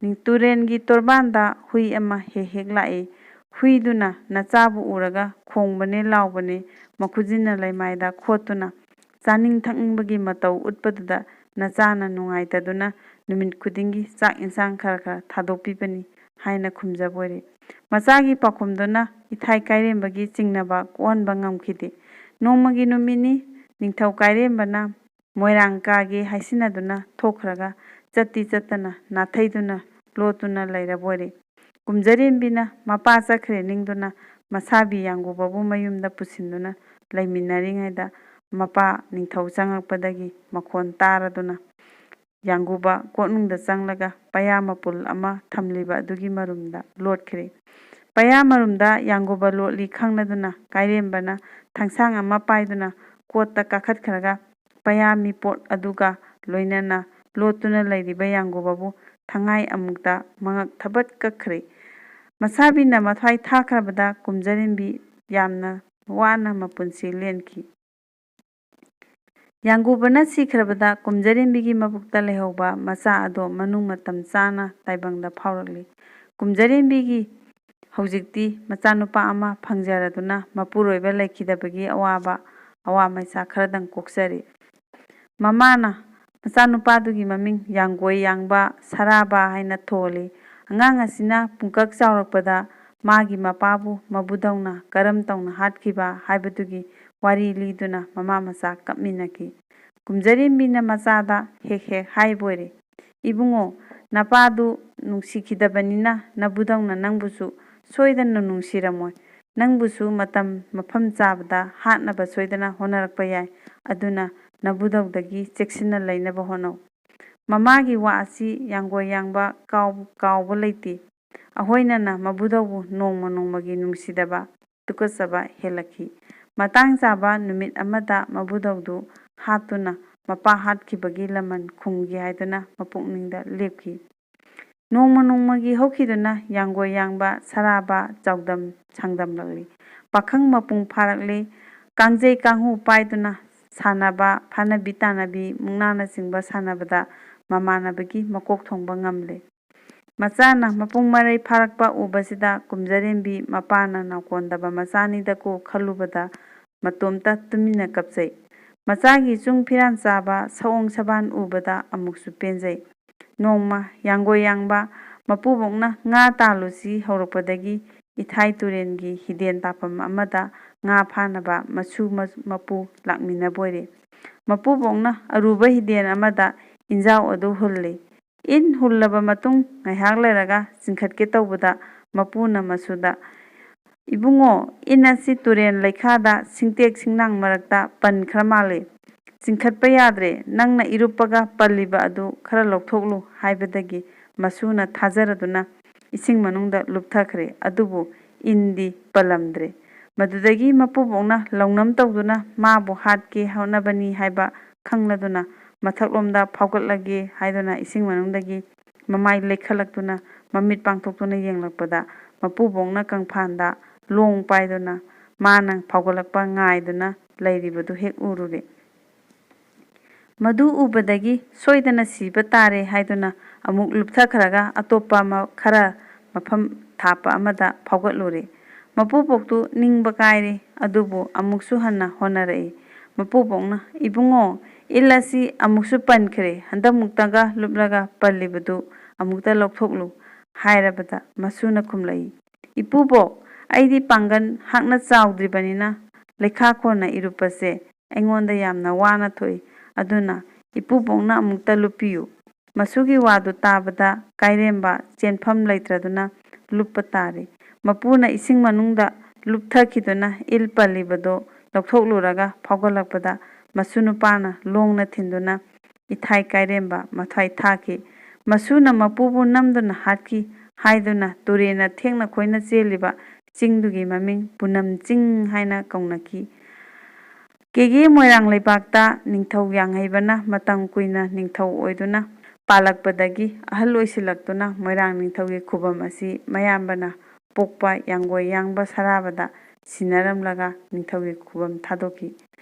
ꯅꯤꯡ-, ꯇꯨꯔꯦꯟꯒꯤ ꯇꯣꯔꯕꯥꯟꯗ ꯍꯨꯏ ꯑꯃ ꯍꯦꯛ ꯍꯦꯛ ꯂꯥꯛꯏ꯫ ꯍꯨꯏꯗꯨꯅ ꯅꯆꯥꯕꯨ ꯎꯔꯒ ꯈꯣꯡꯕꯅꯦ ꯂꯥꯎꯕꯅꯦ, ꯃꯈꯨꯖꯤꯟꯅ ꯂꯩꯃꯥꯏꯗ ꯈꯣꯠꯇꯨꯅ ꯆꯥꯅꯤꯡ ꯊꯛꯅꯤꯡꯕꯒꯤ ꯃꯇꯧ ꯎꯠꯄꯗꯨꯗ ꯅꯆꯥꯅ ꯅꯨꯡꯉꯥꯏꯇꯗꯨꯅ ꯅꯨꯃꯤꯠ ꯈꯨꯗꯤꯡꯒꯤ ꯆꯥꯛ ꯏꯟꯁꯥꯡ ꯈꯔ ꯈꯔ ꯊꯥꯗꯣꯛꯄꯤꯕꯅꯤ" ꯍꯥꯏꯅ ꯈꯨꯝꯖꯕ ꯑꯣꯏꯔꯦ꯫ ꯃꯆꯥꯒꯤ ꯄꯥꯎꯈꯨꯝꯗꯨꯅ ꯏꯊꯥꯏ ꯀꯥꯏꯔꯦꯝꯕꯒꯤ ꯆꯤꯡꯅꯕ ꯀꯣꯛꯍꯟꯕ ꯉꯝꯈꯤꯗꯦ꯫ ꯅꯣꯡꯃꯒꯤ ꯅꯨꯃꯤꯠꯅꯤ, ꯅꯤꯡꯊꯧ ꯀꯥꯏꯔꯦꯝꯕꯅ ꯃꯣꯏꯔꯥꯡ ꯀꯥꯒꯦ ꯍꯥꯏꯁꯤꯟꯅꯗꯨꯅ ꯊꯣꯛꯈ꯭ꯔꯒ ꯆꯠꯇꯤ ꯆꯠꯇꯅ ꯅꯥꯊꯩꯗꯨꯅ ꯂꯣꯠꯇꯨꯅ ꯂꯩꯔꯕ ꯑꯣꯏꯔꯦ꯫ ꯀꯨꯝꯖꯔꯦꯝꯕꯤꯅ ꯃꯄꯥ ꯆꯠꯈ꯭ꯔꯦ ꯅꯤꯡꯗꯨꯅ ꯃꯁꯥꯕꯤ ꯌꯥꯡꯒꯨꯕꯕꯨ ꯃꯌꯨꯝꯗ ꯄꯨꯁꯤꯟꯗꯨꯅ ꯂꯩꯃꯤꯟꯅꯔꯤꯉꯩꯗ ꯃꯄꯥ ꯅꯤꯡꯊꯧ ꯆꯪꯉꯛꯄꯗꯒꯤ ꯃꯈꯣꯟ ꯇꯥꯔꯗꯨꯅ ꯌꯥꯡꯒꯨꯕ ꯀꯣꯠꯅꯨꯡꯗ ꯆꯪꯂꯒ ꯄꯩꯌꯥ ꯃꯄꯨꯜ ꯑꯃ ꯊꯝꯂꯤꯕ ꯑꯗꯨꯒꯤ ꯃꯔꯨꯝꯗ ꯂꯣꯠꯈ꯭ꯔꯦ꯫ ꯄꯩꯌꯥ ꯃꯔꯨꯝꯗ ꯌꯥꯡꯒꯨꯕ ꯂꯣꯠꯂꯤ ꯈꯪꯂꯗꯨꯅ ꯀꯥꯏꯔꯦꯝꯕꯅ ꯊꯥꯡꯁꯥꯡ ꯑꯃ ꯄꯥꯏꯗꯨꯅ ꯀꯣꯠꯇ ꯀꯥꯈꯠꯈ꯭ꯔꯒ ꯄꯩꯌꯥ ꯃꯤꯄꯣꯠ ꯑꯗꯨꯒ ꯂꯣꯏꯅꯅ ꯂꯣꯠꯇꯨꯅ ꯂꯩꯔꯤꯕ ꯌꯥꯡꯒꯨꯕꯕꯨ ꯊꯉꯥꯏ ꯑꯃꯨꯛꯇ ꯃꯉꯛ ꯊꯕꯠ ꯀꯛꯈ꯭ꯔꯦ꯫ ꯃꯁꯥꯕꯤꯅ ꯃꯊ꯭ꯋꯥꯏ ꯊꯥꯈ꯭ꯔꯕꯗ ꯀꯨꯝꯖꯔꯦꯝꯕꯤ ꯌꯥꯝꯅ ꯋꯥꯅ ꯃꯄꯨꯟꯁꯤ ꯂꯦꯟꯈꯤ꯫ ꯌꯥꯡꯒꯨꯕꯅ ꯁꯤꯈ꯭ꯔꯕꯗ ꯀꯨꯝꯖꯔꯦꯝꯕꯤꯒꯤ ꯃꯕꯨꯛꯇ ꯂꯩꯍꯧꯕ ꯃꯆꯥ ꯑꯗꯣ ꯃꯅꯨꯡ ꯃꯇꯝ ꯆꯥꯅ ꯇꯥꯏꯕꯪꯗ ꯐꯥꯎꯔꯛꯂꯤ꯫ ꯀꯨꯝꯖꯔꯦꯝꯕꯤꯒꯤ ꯍꯧꯖꯤꯛꯇꯤ ꯃꯆꯥꯅꯨꯄꯥ ꯑꯃ ꯐꯪꯖꯔꯗꯨꯅ ꯃꯄꯨꯔꯣꯏꯕ ꯂꯩꯈꯤꯗꯕꯒꯤ ꯑꯋꯥꯕ, ꯑꯋꯥ ꯃꯩꯁꯥ ꯈꯔꯗꯪ ꯀꯣꯛꯆꯔꯤ꯫ ꯃꯃꯥꯅ ꯃꯆꯥꯅꯨꯄꯥꯗꯨꯒꯤ ꯃꯃꯤꯡ ꯌꯥꯡꯒꯣꯏ ꯌꯥꯡꯕ ꯁꯔꯥꯕ ꯍꯥꯏꯅ ꯊꯣꯜꯂꯤ꯫ ꯑꯉꯥꯡ ꯑꯁꯤꯅ ꯄꯨꯡꯀꯛ ꯆꯥꯎꯔꯛꯄꯗ ꯃꯥꯒꯤ ꯃꯄꯥꯕꯨ ꯃꯕꯨꯗꯧꯅ ꯀꯔꯝ ꯇꯧꯅ ꯍꯥꯠꯈꯤꯕ ꯍꯥꯏꯕꯗꯨꯒꯤ ꯋꯥꯔꯤ ꯂꯤꯗꯨꯅ ꯃꯃꯥ ꯃꯆꯥ ꯀꯞꯃꯤꯟꯅꯈꯤ꯫ ꯀꯨꯝꯖꯔꯦꯝꯕꯤꯅ ꯃꯆꯥꯗ ꯍꯦꯛ ꯍꯦꯛ ꯍꯥꯏꯕ ꯑꯣꯏꯔꯦ, "ꯏꯕꯨꯡꯉꯣ, ꯅꯄꯥꯗꯨ ꯅꯨꯡꯁꯤꯈꯤꯗꯕꯅꯤꯅ ꯅꯕꯨꯗꯧꯅ ꯅꯪꯕꯨꯁꯨ ꯁꯣꯏꯗꯅ ꯅꯨꯡꯁꯤꯔꯝꯃꯣꯏ꯫ ꯅꯪꯕꯨꯁꯨ ꯃꯇꯝ ꯃꯐꯝ ꯆꯥꯕꯗ ꯍꯥꯠꯅꯕ ꯁꯣꯏꯗꯅ ꯍꯣꯠꯅꯔꯛꯄ ꯌꯥꯏ꯫ ꯑꯗꯨꯅ ꯅꯕꯨꯗꯧꯗꯒꯤ ꯆꯦꯛꯁꯤꯟꯅ ꯂꯩꯅꯕ ꯍꯣꯠꯅꯧ꯫ ꯃꯃꯥꯒꯤ ꯋꯥ ꯑꯁꯤ ꯌꯥꯡꯒꯣꯏ ꯌꯥꯡꯕ ꯀꯥꯎ-, ꯀꯥꯎꯕ ꯂꯩꯇꯦ꯫ ꯑꯍꯣꯏꯅꯅ ꯃꯕꯨꯗꯧꯕꯨ ꯅꯣꯡꯃ ꯅꯣꯡꯃꯒꯤ ꯅꯨꯡꯁꯤꯗꯕ, ꯇꯨꯀꯠꯆꯕ ꯍꯦꯜꯂꯛꯈꯤ꯫ ꯃꯇꯥꯡ ꯆꯥꯕ ꯅꯨꯃꯤꯠ ꯑꯃꯗ ꯃꯕꯨꯗꯧꯗꯨ ꯍꯥꯠꯇꯨꯅ ꯃꯄꯥ ꯍꯥꯠꯈꯤꯕꯒꯤ ꯂꯃꯟ ꯈꯨꯝꯒꯦ ꯍꯥꯏꯗꯨꯅ ꯃꯄꯨꯛꯅꯤꯡꯗ ꯂꯦꯞꯈꯤ꯫ ꯅꯣꯡꯃ ꯅꯣꯡꯃꯒꯤ ꯍꯧꯈꯤꯗꯨꯅ ꯌꯥꯡꯒꯣꯏ ꯌꯥꯡꯕ, ꯁꯔꯥꯕ, ꯆꯥꯎꯗꯝ ꯁꯥꯡꯗꯝꯂꯛꯂꯤ꯫ ꯄꯥꯈꯪ ꯃꯄꯨꯡ ꯐꯥꯔꯛꯂꯤ꯫ ꯀꯥꯡꯖꯩ ꯀꯥꯡꯍꯨ ꯄꯥꯏꯗꯨꯅ ꯁꯥꯟꯅꯕ, ꯐꯥꯅꯕꯤ ꯇꯥꯅꯕꯤ, ꯃꯨꯛꯅꯥꯅꯆꯤꯡꯕ ꯁꯥꯟꯅꯕꯗ ꯃꯃꯥꯟꯅꯕꯒꯤ ꯃꯀꯣꯛ ꯊꯣꯡꯕ ꯉꯝꯂꯦ꯫ ꯃꯆꯥꯅ ꯃꯄꯨꯡ ꯃꯔꯩ ꯐꯥꯔꯛꯄ ꯎꯕꯁꯤꯗ ꯀꯨꯝꯖꯔꯦꯝꯕꯤ ꯃꯄꯥꯅ ꯅꯥꯎꯀꯣꯟꯗꯕ ꯃꯆꯥꯅꯤꯗꯀꯣ ꯈꯜꯂꯨꯕꯗ ꯃꯇꯣꯝꯇ ꯇꯨꯃꯤꯟꯅ ꯀꯞꯆꯩ꯫ ꯃꯆꯥꯒꯤ ꯆꯨꯡ ꯐꯤꯔꯥꯟ ꯆꯥꯕ ꯁꯑꯣꯡ ꯁꯕꯥꯟ ꯎꯕꯗ ꯑꯃꯨꯛꯁꯨ ꯄꯦꯟꯖꯩ꯫ ꯅꯣꯡꯃ ꯌꯥꯡꯒꯣꯏ ꯌꯥꯡꯕ ꯃꯄꯨꯕꯣꯛꯅ ꯉꯥ ꯇꯥꯜꯂꯨꯁꯤ ꯍꯧꯔꯛꯄꯗꯒꯤ ꯏꯊꯥꯏ ꯇꯨꯔꯦꯟꯒꯤ ꯍꯤꯗꯦꯟ ꯇꯥꯐꯝ ꯑꯃꯗ ꯉꯥ ꯐꯥꯅꯕ ꯃꯁꯨ ꯃ-, ꯃꯄꯨ ꯂꯥꯛꯃꯤꯟꯅꯕ ꯑꯣꯏꯔꯦ꯫ ꯃꯄꯨꯕꯣꯛꯅ ꯑꯔꯨꯕ ꯍꯤꯗꯦꯟ ꯑꯃꯗ ꯏꯟꯖꯥꯎ ꯑꯗꯨ ꯍꯨꯜꯂꯤ꯫ ꯏꯟ ꯍꯨꯜꯂꯕ ꯃꯇꯨꯡ ꯉꯥꯏꯍꯥꯛ ꯂꯩꯔꯒ ꯆꯤꯡꯈꯠꯀꯦ ꯇꯧꯕꯗ ꯃꯄꯨꯅ ꯃꯁꯨꯗ, "ꯏꯕꯨꯡꯉꯣ, ꯏꯟ ꯑꯁꯤ ꯇꯨꯔꯦꯟ ꯂꯩꯈꯥꯗ ꯁꯤꯡꯇꯦꯛ ꯁꯤꯡꯅꯥꯡ ꯃꯔꯛꯇ ꯄꯟꯈ꯭ꯔ ꯃꯥꯜꯂꯦ꯫ ꯆꯤꯡꯈꯠꯄ ꯌꯥꯗ꯭ꯔꯦ꯫ ꯅꯪꯅ ꯏꯔꯨꯞꯄꯒ ꯄꯜꯂꯤꯕ ꯑꯗꯨ ꯈꯔ ꯂꯧꯊꯣꯛꯂꯨ" ꯍꯥꯏꯕꯗꯒꯤ ꯃꯁꯨꯅ ꯊꯥꯖꯔꯗꯨꯅ ꯏꯁꯤꯡ ꯃꯅꯨꯡꯗ ꯂꯨꯞꯊꯈ꯭ꯔꯦ꯫ ꯑꯗꯨꯕꯨ ꯏꯟꯗꯤ ꯄꯜꯂꯝꯗ꯭ꯔꯦ꯫ ꯃꯗꯨꯗꯒꯤ ꯃꯄꯨꯕꯣꯛꯅ ꯂꯧꯅꯝ ꯇꯧꯗꯨꯅ ꯃꯥꯕꯨ ꯍꯥꯠꯀꯦ ꯍꯣꯠꯅꯕꯅꯤ ꯍꯥꯏꯕ ꯈꯪꯂꯗꯨꯅ ꯃꯊꯛꯂꯣꯝꯗ ꯐꯥꯎꯒꯠꯂꯒꯦ ꯍꯥꯏꯗꯨꯅ ꯏꯁꯤꯡ ꯃꯅꯨꯡꯗꯒꯤ ꯃꯃꯥꯏ ꯂꯩꯈꯠꯂꯛꯇꯨꯅ ꯃꯃꯤꯠ ꯄꯥꯡꯊꯣꯛꯇꯨꯅ ꯌꯦꯡꯂꯛꯄꯗ ꯃꯄꯨꯕꯣꯛꯅ ꯀꯪꯐꯥꯟꯗ ꯂꯣꯡ ꯄꯥꯏꯗꯨꯅ ꯃꯥꯅ ꯐꯥꯎꯒꯠꯂꯛꯄ ꯉꯥꯏꯗꯨꯅ ꯂꯩꯔꯤꯕꯗꯨ ꯍꯦꯛ ꯎꯔꯨꯔꯦ꯫ ꯃꯗꯨ ꯎꯕꯗꯒꯤ ꯁꯣꯏꯗꯅ ꯁꯤꯕ ꯇꯥꯔꯦ ꯍꯥꯏꯗꯨꯅ ꯑꯃꯨꯛ ꯂꯨꯞꯊꯈ꯭ꯔꯒ ꯑꯇꯣꯞꯄ ꯑꯃ ꯈꯔ ꯃꯐꯝ ꯊꯥꯞꯄ ꯑꯃꯗ ꯐꯥꯎꯒꯠꯂꯨꯔꯦ꯫ ꯃꯄꯨꯕꯣꯛꯇꯨ ꯅꯤꯡꯕ ꯀꯥꯏꯔꯦ, ꯑꯗꯨꯕꯨ ꯑꯃꯨꯛꯁꯨ ꯍꯟꯅ ꯍꯣꯠꯅꯔꯛꯏ꯫ ꯃꯄꯨꯕꯣꯛꯅ, "ꯏꯕꯨꯡꯉꯣ, ꯏꯜ ꯑꯁꯤ ꯑꯃꯨꯛꯁꯨ ꯄꯟꯈ꯭ꯔꯦ, ꯍꯟꯗꯛꯃꯨꯛꯇꯒ ꯂꯨꯞꯂꯒ ꯄꯜꯂꯤꯕꯗꯨ ꯑꯃꯨꯛꯇ ꯂꯧꯊꯣꯛꯂꯨ" ꯍꯥꯏꯔꯕꯗ ꯃꯁꯨꯅ ꯈꯨꯝꯂꯛꯏ, "ꯏꯄꯨꯕꯣꯛ, ꯑꯩꯗꯤ ꯄꯥꯡꯒꯜ ꯍꯥꯛꯅ ꯆꯥꯎꯗ꯭ꯔꯤꯕꯅꯤꯅ ꯂꯩꯈꯥ ꯀꯣꯟꯅ ꯏꯔꯨꯞꯄꯁꯦ ꯑꯩꯉꯣꯟꯗ ꯌꯥꯝꯅ ꯋꯥꯅ ꯊꯣꯛꯏ꯫ ꯑꯗꯨꯅ ꯏꯄꯨꯕꯣꯛꯅ ꯑꯃꯨꯛꯇ ꯂꯨꯞꯄꯤꯌꯨ"꯫ ꯃꯁꯨꯒꯤ ꯋꯥꯗꯨ ꯇꯥꯕꯗ ꯀꯥꯏꯔꯦꯝꯕ ꯆꯦꯟꯐꯝ ꯂꯩꯇ꯭ꯔꯗꯨꯅ ꯂꯨꯞꯄ ꯇꯥꯔꯤ꯫ ꯃꯄꯨꯅ ꯏꯁꯤꯡ ꯃꯅꯨꯡꯗ ꯂꯨꯞꯊꯈꯤꯗꯨꯅ ꯏꯜ ꯄꯜꯂꯤꯕꯗꯨ ꯂꯧꯊꯣꯛꯂꯨꯔꯒ ꯐꯥꯎꯒꯠꯂꯛꯄꯗ ꯃꯁꯨ ꯅꯨꯄꯥꯅ ꯂꯣꯡꯅ ꯊꯤꯟꯗꯨꯅ ꯏꯊꯥꯏ ꯀꯥꯏꯔꯦꯝꯕ ꯃꯊ꯭ꯋꯥꯏ ꯊꯥꯈꯤ꯫ ꯃꯁꯨꯅ ꯃꯄꯨꯕꯨ ꯅꯝꯗꯨꯅ ꯍꯥꯠꯈꯤ ꯍꯥꯏꯗꯨꯅ ꯇꯨꯔꯦꯟꯅ ꯊꯦꯛꯅ ꯈꯣꯏꯅ ꯆꯦꯜꯂꯤꯕ ꯆꯤꯡꯗꯨꯒꯤ ꯃꯃꯤꯡ ꯄꯨꯅꯝ ꯆꯤꯡ ꯍꯥꯏꯅ ꯀꯧꯅꯈꯤ꯫ ꯀꯦꯒꯦ ꯃꯣꯏꯔꯥꯡ ꯂꯩꯕꯥꯛꯇ ꯅꯤꯡꯊꯧ ꯌꯥꯡꯍꯩꯕꯅ ꯃꯇꯝ ꯀꯨꯏꯅ ꯅꯤꯡꯊꯧ ꯑꯣꯏꯗꯨꯅ ꯄꯥꯜꯂꯛꯄꯗꯒꯤ ꯑꯍꯜ ꯑꯣꯏꯁꯤꯜꯂꯛꯇꯨꯅ ꯃꯣꯏꯔꯥꯡ ꯅꯤꯡꯊꯧꯒꯤ ꯈꯨꯕꯝ ꯑꯁꯤ ꯃꯌꯥꯝꯕꯅ ꯄꯣꯛꯄ ꯌꯥꯡꯒꯣꯏ ꯌꯥꯡꯕ ꯁꯔꯥꯕꯗ ꯁꯤꯟꯅꯔꯝꯂꯒ ꯅꯤꯡꯊꯧꯒꯤ ꯈꯨꯕꯝ ꯊꯥꯗꯣꯛꯈꯤ꯫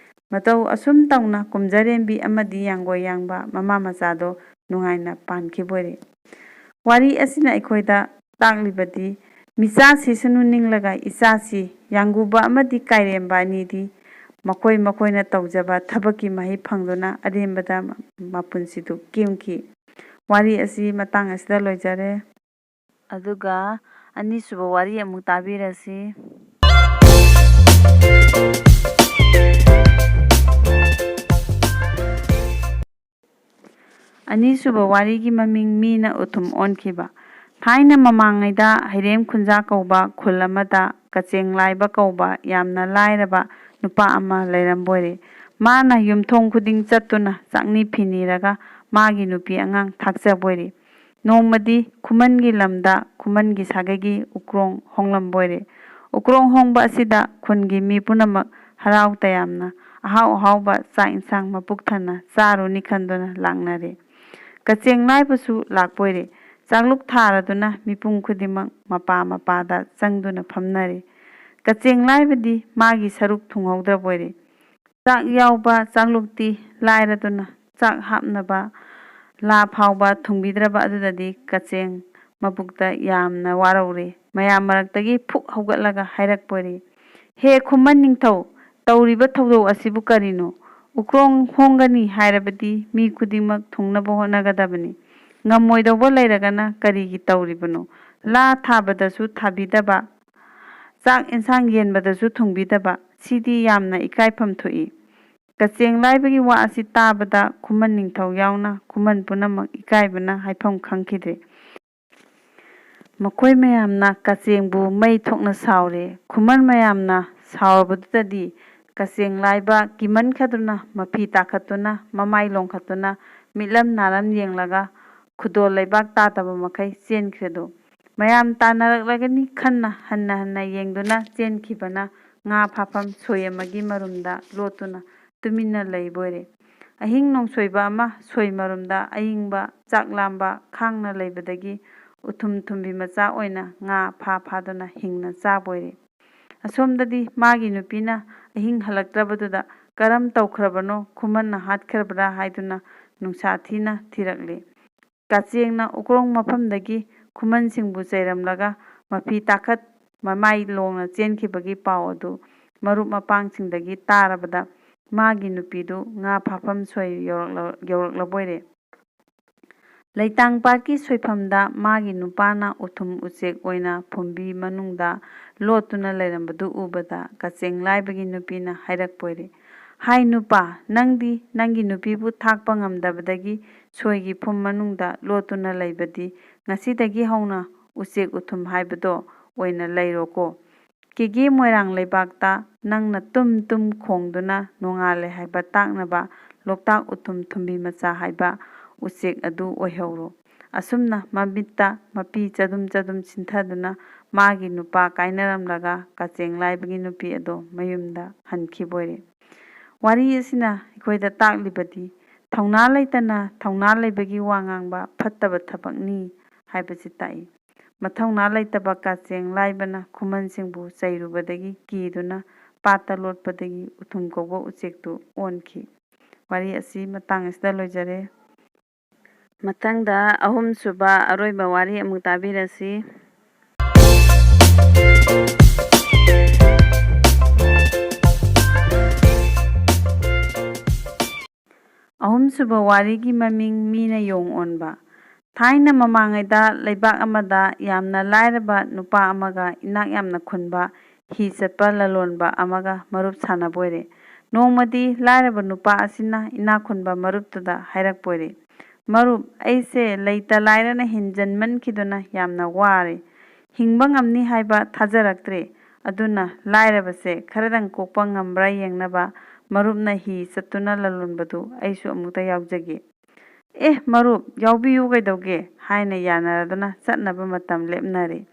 ꯃꯇꯧ ꯑꯁꯨꯝ ꯇꯧꯅ ꯀꯨꯝꯖꯔꯦꯝꯕꯤ ꯑꯃꯗꯤ ꯌꯥꯡꯒꯣꯏ ꯌꯥꯡꯕ ꯃꯃꯥ ꯃꯆꯥꯗꯣ ꯅꯨꯡꯉꯥꯏꯅ ꯄꯥꯟꯈꯤꯕ ꯑꯣꯏꯔꯦ꯫ ꯋꯥꯔꯤ ꯑꯁꯤꯅ ꯑꯩꯈꯣꯏꯗ ꯇꯥꯛꯂꯤꯕꯗꯤ ꯃꯤꯆꯥ ꯁꯤꯁꯅꯨ ꯅꯤꯡꯂꯒ ꯏꯆꯥꯁꯤ ꯌꯥꯡꯒꯨꯕ ꯑꯃꯗꯤ ꯀꯥꯏꯔꯦꯝꯕ ꯑꯅꯤꯗꯤ ꯃꯈꯣꯏ ꯃꯈꯣꯏꯅ ꯇꯧꯖꯕ ꯊꯕꯛꯀꯤ ꯃꯍꯩ ꯐꯪꯗꯨꯅ ꯑꯔꯦꯝꯕꯗ ꯃꯄꯨꯟꯁꯤꯗꯨ ꯀꯦꯝꯈꯤ꯫ ꯋꯥꯔꯤ ꯑꯁꯤ ꯃꯇꯥꯡ ꯑꯁꯤꯗ ꯂꯣꯏꯖꯔꯦ꯫ ꯑꯗꯨꯒ ꯑꯅꯤꯁꯨꯕ ꯋꯥꯔꯤ ꯑꯃꯨꯛ ꯇꯥꯕꯤꯔꯁꯤ꯫ ꯑꯅꯤꯁꯨꯕ ꯋꯥꯔꯤꯒꯤ ꯃꯃꯤꯡ ꯃꯤꯅ ꯎꯊꯨꯝ ꯑꯣꯟꯈꯤꯕ꯫ ꯊꯥꯏꯅ ꯃꯃꯥꯡꯉꯩꯗ ꯍꯩꯔꯦꯝ ꯈꯨꯟꯖꯥ ꯀꯧꯕ ꯈꯨꯜ ꯑꯃꯗ ꯀꯆꯦꯡ ꯂꯥꯏꯕ ꯀꯧꯕ ꯌꯥꯝꯅ ꯂꯥꯏꯔꯕ ꯅꯨꯄꯥ ꯑꯃ ꯂꯩꯔꯝꯕꯣꯏꯔꯦ꯫ ꯃꯥꯅ ꯌꯨꯝꯊꯣꯡ ꯈꯨꯗꯤꯡ ꯆꯠꯇꯨꯅ ꯆꯥꯛꯅꯤ ꯐꯤꯅꯤꯔꯒ ꯃꯥꯒꯤ ꯅꯨꯄꯤ ꯑꯉꯥꯡ ꯊꯥꯛꯆꯕꯣꯏꯔꯦ꯫ ꯅꯣꯡꯃꯗꯤ ꯈꯨꯃꯟꯒꯤ ꯂꯝꯗ ꯈꯨꯃꯟꯒꯤ ꯁꯥꯒꯩꯒꯤ ꯎꯀ꯭ꯔꯣꯡ ꯍꯣꯡꯂꯝꯕꯣꯏꯔꯦ꯫ ꯎꯀ꯭ꯔꯣꯡ ꯍꯣꯡꯕ ꯑꯁꯤꯗ ꯈꯨꯟꯒꯤ ꯃꯤ ꯄꯨꯝꯅꯃꯛ ꯍꯔꯥꯎ ꯇꯌꯥꯝꯅ ꯑꯍꯥꯎ ꯑꯍꯥꯎꯕ ꯆꯥꯛ ꯏꯟꯁꯥꯡ ꯃꯄꯨꯛ ꯊꯟꯅ ꯆꯥꯔꯨꯅꯤ ꯈꯟꯗꯨꯅ ꯂꯥꯛꯅꯔꯦ꯫ ꯀꯆꯦꯡ ꯂꯥꯏꯕꯁꯨ ꯂꯥꯛꯄꯣꯏꯔꯦ꯫ ꯆꯥꯛꯂꯨꯛ ꯊꯥꯔꯗꯨꯅ ꯃꯤꯄꯨꯝ ꯈꯨꯗꯤꯡꯃꯛ ꯃꯄꯥ ꯃꯄꯥꯗ ꯆꯪꯗꯨꯅ ꯐꯝꯅꯔꯦ꯫ ꯀꯆꯦꯡ ꯂꯥꯏꯕꯗꯤ ꯃꯥꯒꯤ ꯁꯔꯨꯛ ꯊꯨꯡꯍꯧꯗ꯭ꯔꯕꯣꯏꯔꯦ꯫ ꯆꯥꯛ ꯌꯥꯎꯕ ꯆꯥꯛꯂꯨꯛꯇꯤ ꯂꯥꯏꯔꯗꯨꯅ ꯆꯥꯛ ꯍꯥꯞꯅꯕ ꯂꯥ ꯐꯥꯎꯕ ꯊꯨꯡꯕꯤꯗ꯭ꯔꯕ ꯑꯗꯨꯗꯗꯤ ꯀꯆꯦꯡ ꯃꯕꯨꯛꯇ ꯌꯥꯝꯅ ꯋꯥꯔꯧꯔꯦ꯫ ꯃꯌꯥꯝ ꯃꯔꯛꯇꯒꯤ ꯐꯨꯛ ꯍꯧꯒꯠꯂꯒ ꯍꯥꯏꯔꯛꯄꯣꯏꯔꯦ, "ꯍꯦ ꯈꯨꯃꯟ ꯅꯤꯡꯊꯧ, ꯇꯧꯔꯤꯕ ꯊꯧꯗꯣꯛ ꯑꯁꯤꯕꯨ ꯀꯔꯤꯅꯣ? ꯎꯀ꯭ꯔꯣꯡ ꯍꯣꯡꯒꯅꯤ ꯍꯥꯏꯔꯕꯗꯤ ꯃꯤ ꯈꯨꯗꯤꯡꯃꯛ ꯊꯨꯡꯅꯕ ꯍꯣꯠꯅꯒꯗꯕꯅꯤ꯫ ꯉꯝꯃꯣꯏꯗꯧꯕ ꯂꯩꯔꯒꯅ ꯀꯔꯤꯒꯤ ꯇꯧꯔꯤꯕꯅꯣ? ꯂꯥ ꯊꯥꯕꯗꯁꯨ ꯊꯥꯕꯤꯗꯕ, ꯆꯥꯛ ꯏꯟꯁꯥꯡ ꯌꯦꯟꯕꯗꯁꯨ ꯊꯨꯡꯕꯤꯗꯕ, ꯁꯤꯗꯤ ꯌꯥꯝꯅ ꯏꯀꯥꯏꯐꯝ ꯊꯣꯛꯏ꯫ ꯀꯆꯦꯡ ꯂꯥꯏꯕꯒꯤ ꯋꯥ ꯑꯁꯤ ꯇꯥꯕꯗ ꯈꯨꯃꯟ ꯅꯤꯡꯊꯧ ꯌꯥꯎꯅ ꯈꯨꯃꯟ ꯄꯨꯝꯅꯃꯛ ꯏꯀꯥꯏꯕꯅ ꯍꯥꯏꯐꯝ ꯈꯪꯈꯤꯗ꯭ꯔꯦ꯫ ꯃꯈꯣꯏ ꯃꯌꯥꯝꯅ ꯀꯆꯦꯡꯕꯨ ꯃꯩ ꯊꯣꯛꯅ ꯁꯥꯎꯔꯦ꯫ ꯈꯨꯃꯟ ꯃꯌꯥꯝꯅ ꯁꯥꯎꯔꯕꯗꯨꯗꯗꯤ ꯀꯆꯦꯡ ꯂꯥꯏꯕ ꯀꯤꯃꯟꯈꯗꯨꯅ ꯃꯐꯤ ꯇꯥꯈꯠꯇꯨꯅ ꯃꯃꯥꯏ ꯂꯣꯡꯈꯠꯇꯨꯅ ꯃꯤꯠꯂꯝ ꯅꯥꯔꯝ ꯌꯦꯡꯂꯒ ꯈꯨꯗꯣꯜ ꯂꯩꯕꯥꯛ ꯇꯥꯗꯕ ꯃꯈꯩ ꯆꯦꯟꯈ꯭ꯔꯦꯗꯣ꯫ ꯃꯌꯥꯝ ꯇꯥꯟꯅꯔꯛꯂꯒꯅꯤ ꯈꯟꯅ ꯍꯟꯅ ꯍꯟꯅ ꯌꯦꯡꯗꯨꯅ ꯆꯦꯟꯈꯤꯕꯅ ꯉꯥ ꯐꯥꯐꯝ ꯁꯣꯏ ꯑꯃꯒꯤ ꯃꯔꯨꯝꯗ ꯂꯣꯠꯇꯨꯅ ꯇꯨꯃꯤꯟꯅ ꯂꯩꯕ ꯑꯣꯏꯔꯦ꯫ ꯑꯍꯤꯡ ꯅꯣꯡꯁꯣꯏꯕ ꯑꯃ ꯁꯣꯏ ꯃꯔꯨꯝꯗ ꯑꯏꯪꯕ ꯆꯥꯛ ꯂꯥꯝꯕ ꯈꯥꯡꯅ ꯂꯩꯕꯗꯒꯤ ꯎꯊꯨꯝ ꯊꯨꯝꯕꯤ ꯃꯆꯥ ꯑꯣꯏꯅ ꯉꯥ ꯐꯥ ꯐꯥꯗꯨꯅ ꯍꯤꯡꯅ ꯆꯥꯕ ꯑꯣꯏꯔꯦ꯫ ꯑꯁꯣꯝꯗꯗꯤ ꯃꯥꯒꯤ ꯅꯨꯄꯤꯅ ꯑꯍꯤꯡ ꯍꯜꯂꯛꯇ꯭ꯔꯕꯗꯨꯗ ꯀꯔꯝ ꯇꯧꯈ꯭ꯔꯕꯅꯣ, ꯈꯨꯃꯟꯅ ꯍꯥꯠꯈ꯭ꯔꯕ꯭ꯔꯥ ꯍꯥꯏꯗꯨꯅ ꯅꯨꯡꯁꯥ ꯊꯤꯅ ꯊꯤꯔꯛꯂꯦ꯫ ꯀꯆꯦꯡꯅ ꯎꯀ꯭ꯔꯣꯡ ꯃꯐꯝꯗꯒꯤ ꯈꯨꯃꯟꯁꯤꯡꯕꯨ ꯆꯩꯔꯝꯂꯒ ꯃꯐꯤ ꯇꯥꯈꯠ ꯃꯃꯥꯏ ꯂꯣꯡꯅ ꯆꯦꯟꯈꯤꯕꯒꯤ ꯄꯥꯎ ꯑꯗꯨ ꯃꯔꯨꯞ ꯃꯄꯥꯡꯁꯤꯡꯗꯒꯤ ꯇꯥꯔꯕꯗ ꯃꯥꯒꯤ ꯅꯨꯄꯤꯗꯨ ꯉꯥ ꯐꯥꯐꯝ ꯁꯣꯏ ꯌꯧꯔꯛꯂ-, ꯌꯧꯔꯛꯂꯕꯣꯏꯔꯦ꯫ ꯂꯩꯇꯥꯡ ꯄꯥꯠꯀꯤ ꯁꯣꯏꯐꯝꯗ ꯃꯥꯒꯤ ꯅꯨꯄꯥꯅ ꯎꯊꯨꯝ ꯎꯆꯦꯛ ꯑꯣꯏꯅ ꯐꯨꯝꯕꯤ ꯃꯅꯨꯡꯗ ꯂꯣꯠꯇꯨꯅ ꯂꯩꯔꯝꯕꯗꯨ ꯎꯕꯗ ꯀꯆꯦꯡ ꯂꯥꯏꯕꯒꯤ ꯅꯨꯄꯤꯅ ꯍꯥꯏꯔꯛꯄꯣꯏꯔꯦ, "ꯍꯥꯏ ꯅꯨꯄꯥ, ꯅꯪꯗꯤ ꯅꯪꯒꯤ ꯅꯨꯄꯤꯕꯨ ꯊꯥꯛꯄ ꯉꯝꯗꯕꯗꯒꯤ ꯁꯣꯏꯒꯤ ꯐꯨꯝ ꯃꯅꯨꯡꯗ ꯂꯣꯠꯇꯨꯅ ꯂꯩꯕꯗꯤ ꯉꯁꯤꯗꯒꯤ ꯍꯧꯅ ꯎꯆꯦꯛ ꯎꯊꯨꯝ ꯍꯥꯏꯕꯗꯣ ꯑꯣꯏꯅ ꯂꯩꯔꯣꯀꯣ꯫ ꯀꯦꯒꯦ ꯃꯣꯏꯔꯥꯡ ꯂꯩꯕꯥꯛꯇ ꯅꯪꯅ ꯇꯨꯝ ꯇꯨꯝ ꯈꯣꯡꯗꯨꯅ ꯅꯣꯡꯉꯥꯜꯂꯦ ꯍꯥꯏꯕ ꯇꯥꯛꯅꯕ ꯂꯣꯛꯇꯥꯛ ꯎꯊꯨꯝ ꯊꯨꯝꯕꯤ ꯃꯆꯥ ꯍꯥꯏꯕ ꯎꯆꯦꯛ ꯑꯗꯨ ꯑꯣꯏꯍꯧꯔꯣ꯫" ꯑꯁꯨꯝꯅ ꯃꯃꯤꯠꯇ ꯃꯄꯤ ꯆꯗꯨꯝ ꯆꯗꯨꯝ ꯁꯤꯟꯊꯗꯨꯅ ꯃꯥꯒꯤ ꯅꯨꯄꯥ ꯀꯥꯏꯅꯔꯝꯂꯒ ꯀꯆꯦꯡ ꯂꯥꯏꯕꯒꯤ ꯅꯨꯄꯤ ꯑꯗꯣ ꯃꯌꯨꯝꯗ ꯍꯟꯈꯤꯕ ꯑꯣꯏꯔꯦ꯫ ꯋꯥꯔꯤ ꯑꯁꯤꯅ ꯑꯩꯈꯣꯏꯗ ꯇꯥꯛꯂꯤꯕꯗꯤ ꯊꯧꯅꯥ ꯂꯩꯇꯅ ꯊꯧꯅꯥ ꯂꯩꯕꯒꯤ ꯋꯥ ꯉꯥꯡꯕ ꯐꯠꯇꯕ ꯊꯕꯛꯅꯤ ꯍꯥꯏꯕꯁꯤ ꯇꯥꯛꯏ꯫ ꯃꯊꯧꯅꯥ ꯂꯩꯇꯕ ꯀꯆꯦꯡ ꯂꯥꯏꯕꯅ ꯈꯨꯃꯟꯁꯤꯡꯕꯨ ꯆꯩꯔꯨꯕꯗꯒꯤ ꯀꯤꯗꯨꯅ ꯄꯥꯠꯇ ꯂꯣꯠꯄꯗꯒꯤ ꯎꯊꯨꯝ ꯀꯧꯕ ꯎꯆꯦꯛꯇꯨ ꯑꯣꯟꯈꯤ꯫ ꯋꯥꯔꯤ ꯑꯁꯤ ꯃꯇꯥꯡ ꯑꯁꯤꯗ ꯂꯣꯏꯖꯔꯦ꯫ ꯃꯊꯪꯗ ꯑꯍꯨꯝꯁꯨꯕ ꯑꯔꯣꯏꯕ ꯋꯥꯔꯤ ꯑꯃꯨꯛ ꯇꯥꯕꯤꯔꯁꯤ꯫ ꯑꯍꯨꯝꯁꯨꯕ ꯋꯥꯔꯤꯒꯤ ꯃꯃꯤꯡ ꯃꯤꯅ ꯌꯣꯡ ꯑꯣꯟꯕ꯫ ꯊꯥꯏꯅ ꯃꯃꯥꯡꯉꯩꯗ ꯂꯩꯕꯥꯛ ꯑꯃꯗ ꯌꯥꯝꯅ ꯂꯥꯏꯔꯕ ꯅꯨꯄꯥ ꯑꯃꯒ ꯏꯅꯥꯛ ꯌꯥꯝꯅ ꯈꯨꯟꯕ ꯍꯤ ꯆꯠꯄ ꯂꯂꯣꯟꯕ ꯑꯃꯒ ꯃꯔꯨꯞ ꯁꯥꯟꯅꯕ ꯑꯣꯏꯔꯦ꯫ ꯅꯣꯡꯃꯗꯤ ꯂꯥꯏꯔꯕ ꯅꯨꯄꯥ ꯑꯁꯤꯅ ꯏꯅꯥꯛ ꯈꯨꯟꯕ ꯃꯔꯨꯞꯇꯨꯗ ꯍꯥꯏꯔꯛꯄ ꯑꯣꯏꯔꯦ, "ꯃꯔꯨꯞ, ꯑꯩꯁꯦ ꯂꯩꯇ ꯂꯥꯏꯔꯅ ꯍꯦꯟꯖꯟꯃꯟꯈꯤꯗꯨꯅ ꯌꯥꯝꯅ ꯋꯥꯔꯦ꯫ ꯍꯤꯡꯕ ꯉꯝꯅꯤ ꯍꯥꯏꯕ ꯊꯥꯖꯔꯛꯇ꯭ꯔꯦ꯫ ꯑꯗꯨꯅ ꯂꯥꯏꯔꯕꯁꯦ ꯈꯔꯗꯪ ꯀꯣꯛꯄ ꯉꯝꯕ꯭ꯔꯥ ꯌꯦꯡꯅꯕ ꯃꯔꯨꯞꯅ ꯍꯤ ꯆꯠꯇꯨꯅ ꯂꯂꯣꯟꯕꯗꯨ ꯑꯩꯁꯨ ꯑꯃꯨꯛꯇ ꯌꯥꯎꯖꯒꯦ꯫" "ꯑꯦ ꯃꯔꯨꯞ, ꯌꯥꯎꯕꯤꯌꯨ ꯀꯩꯗꯧꯒꯦ?" ꯍꯥꯏꯅ ꯌꯥꯅꯔꯗꯨꯅ ꯆꯠꯅꯕ ꯃꯇꯝ ꯂꯦꯞꯅꯔꯦ꯫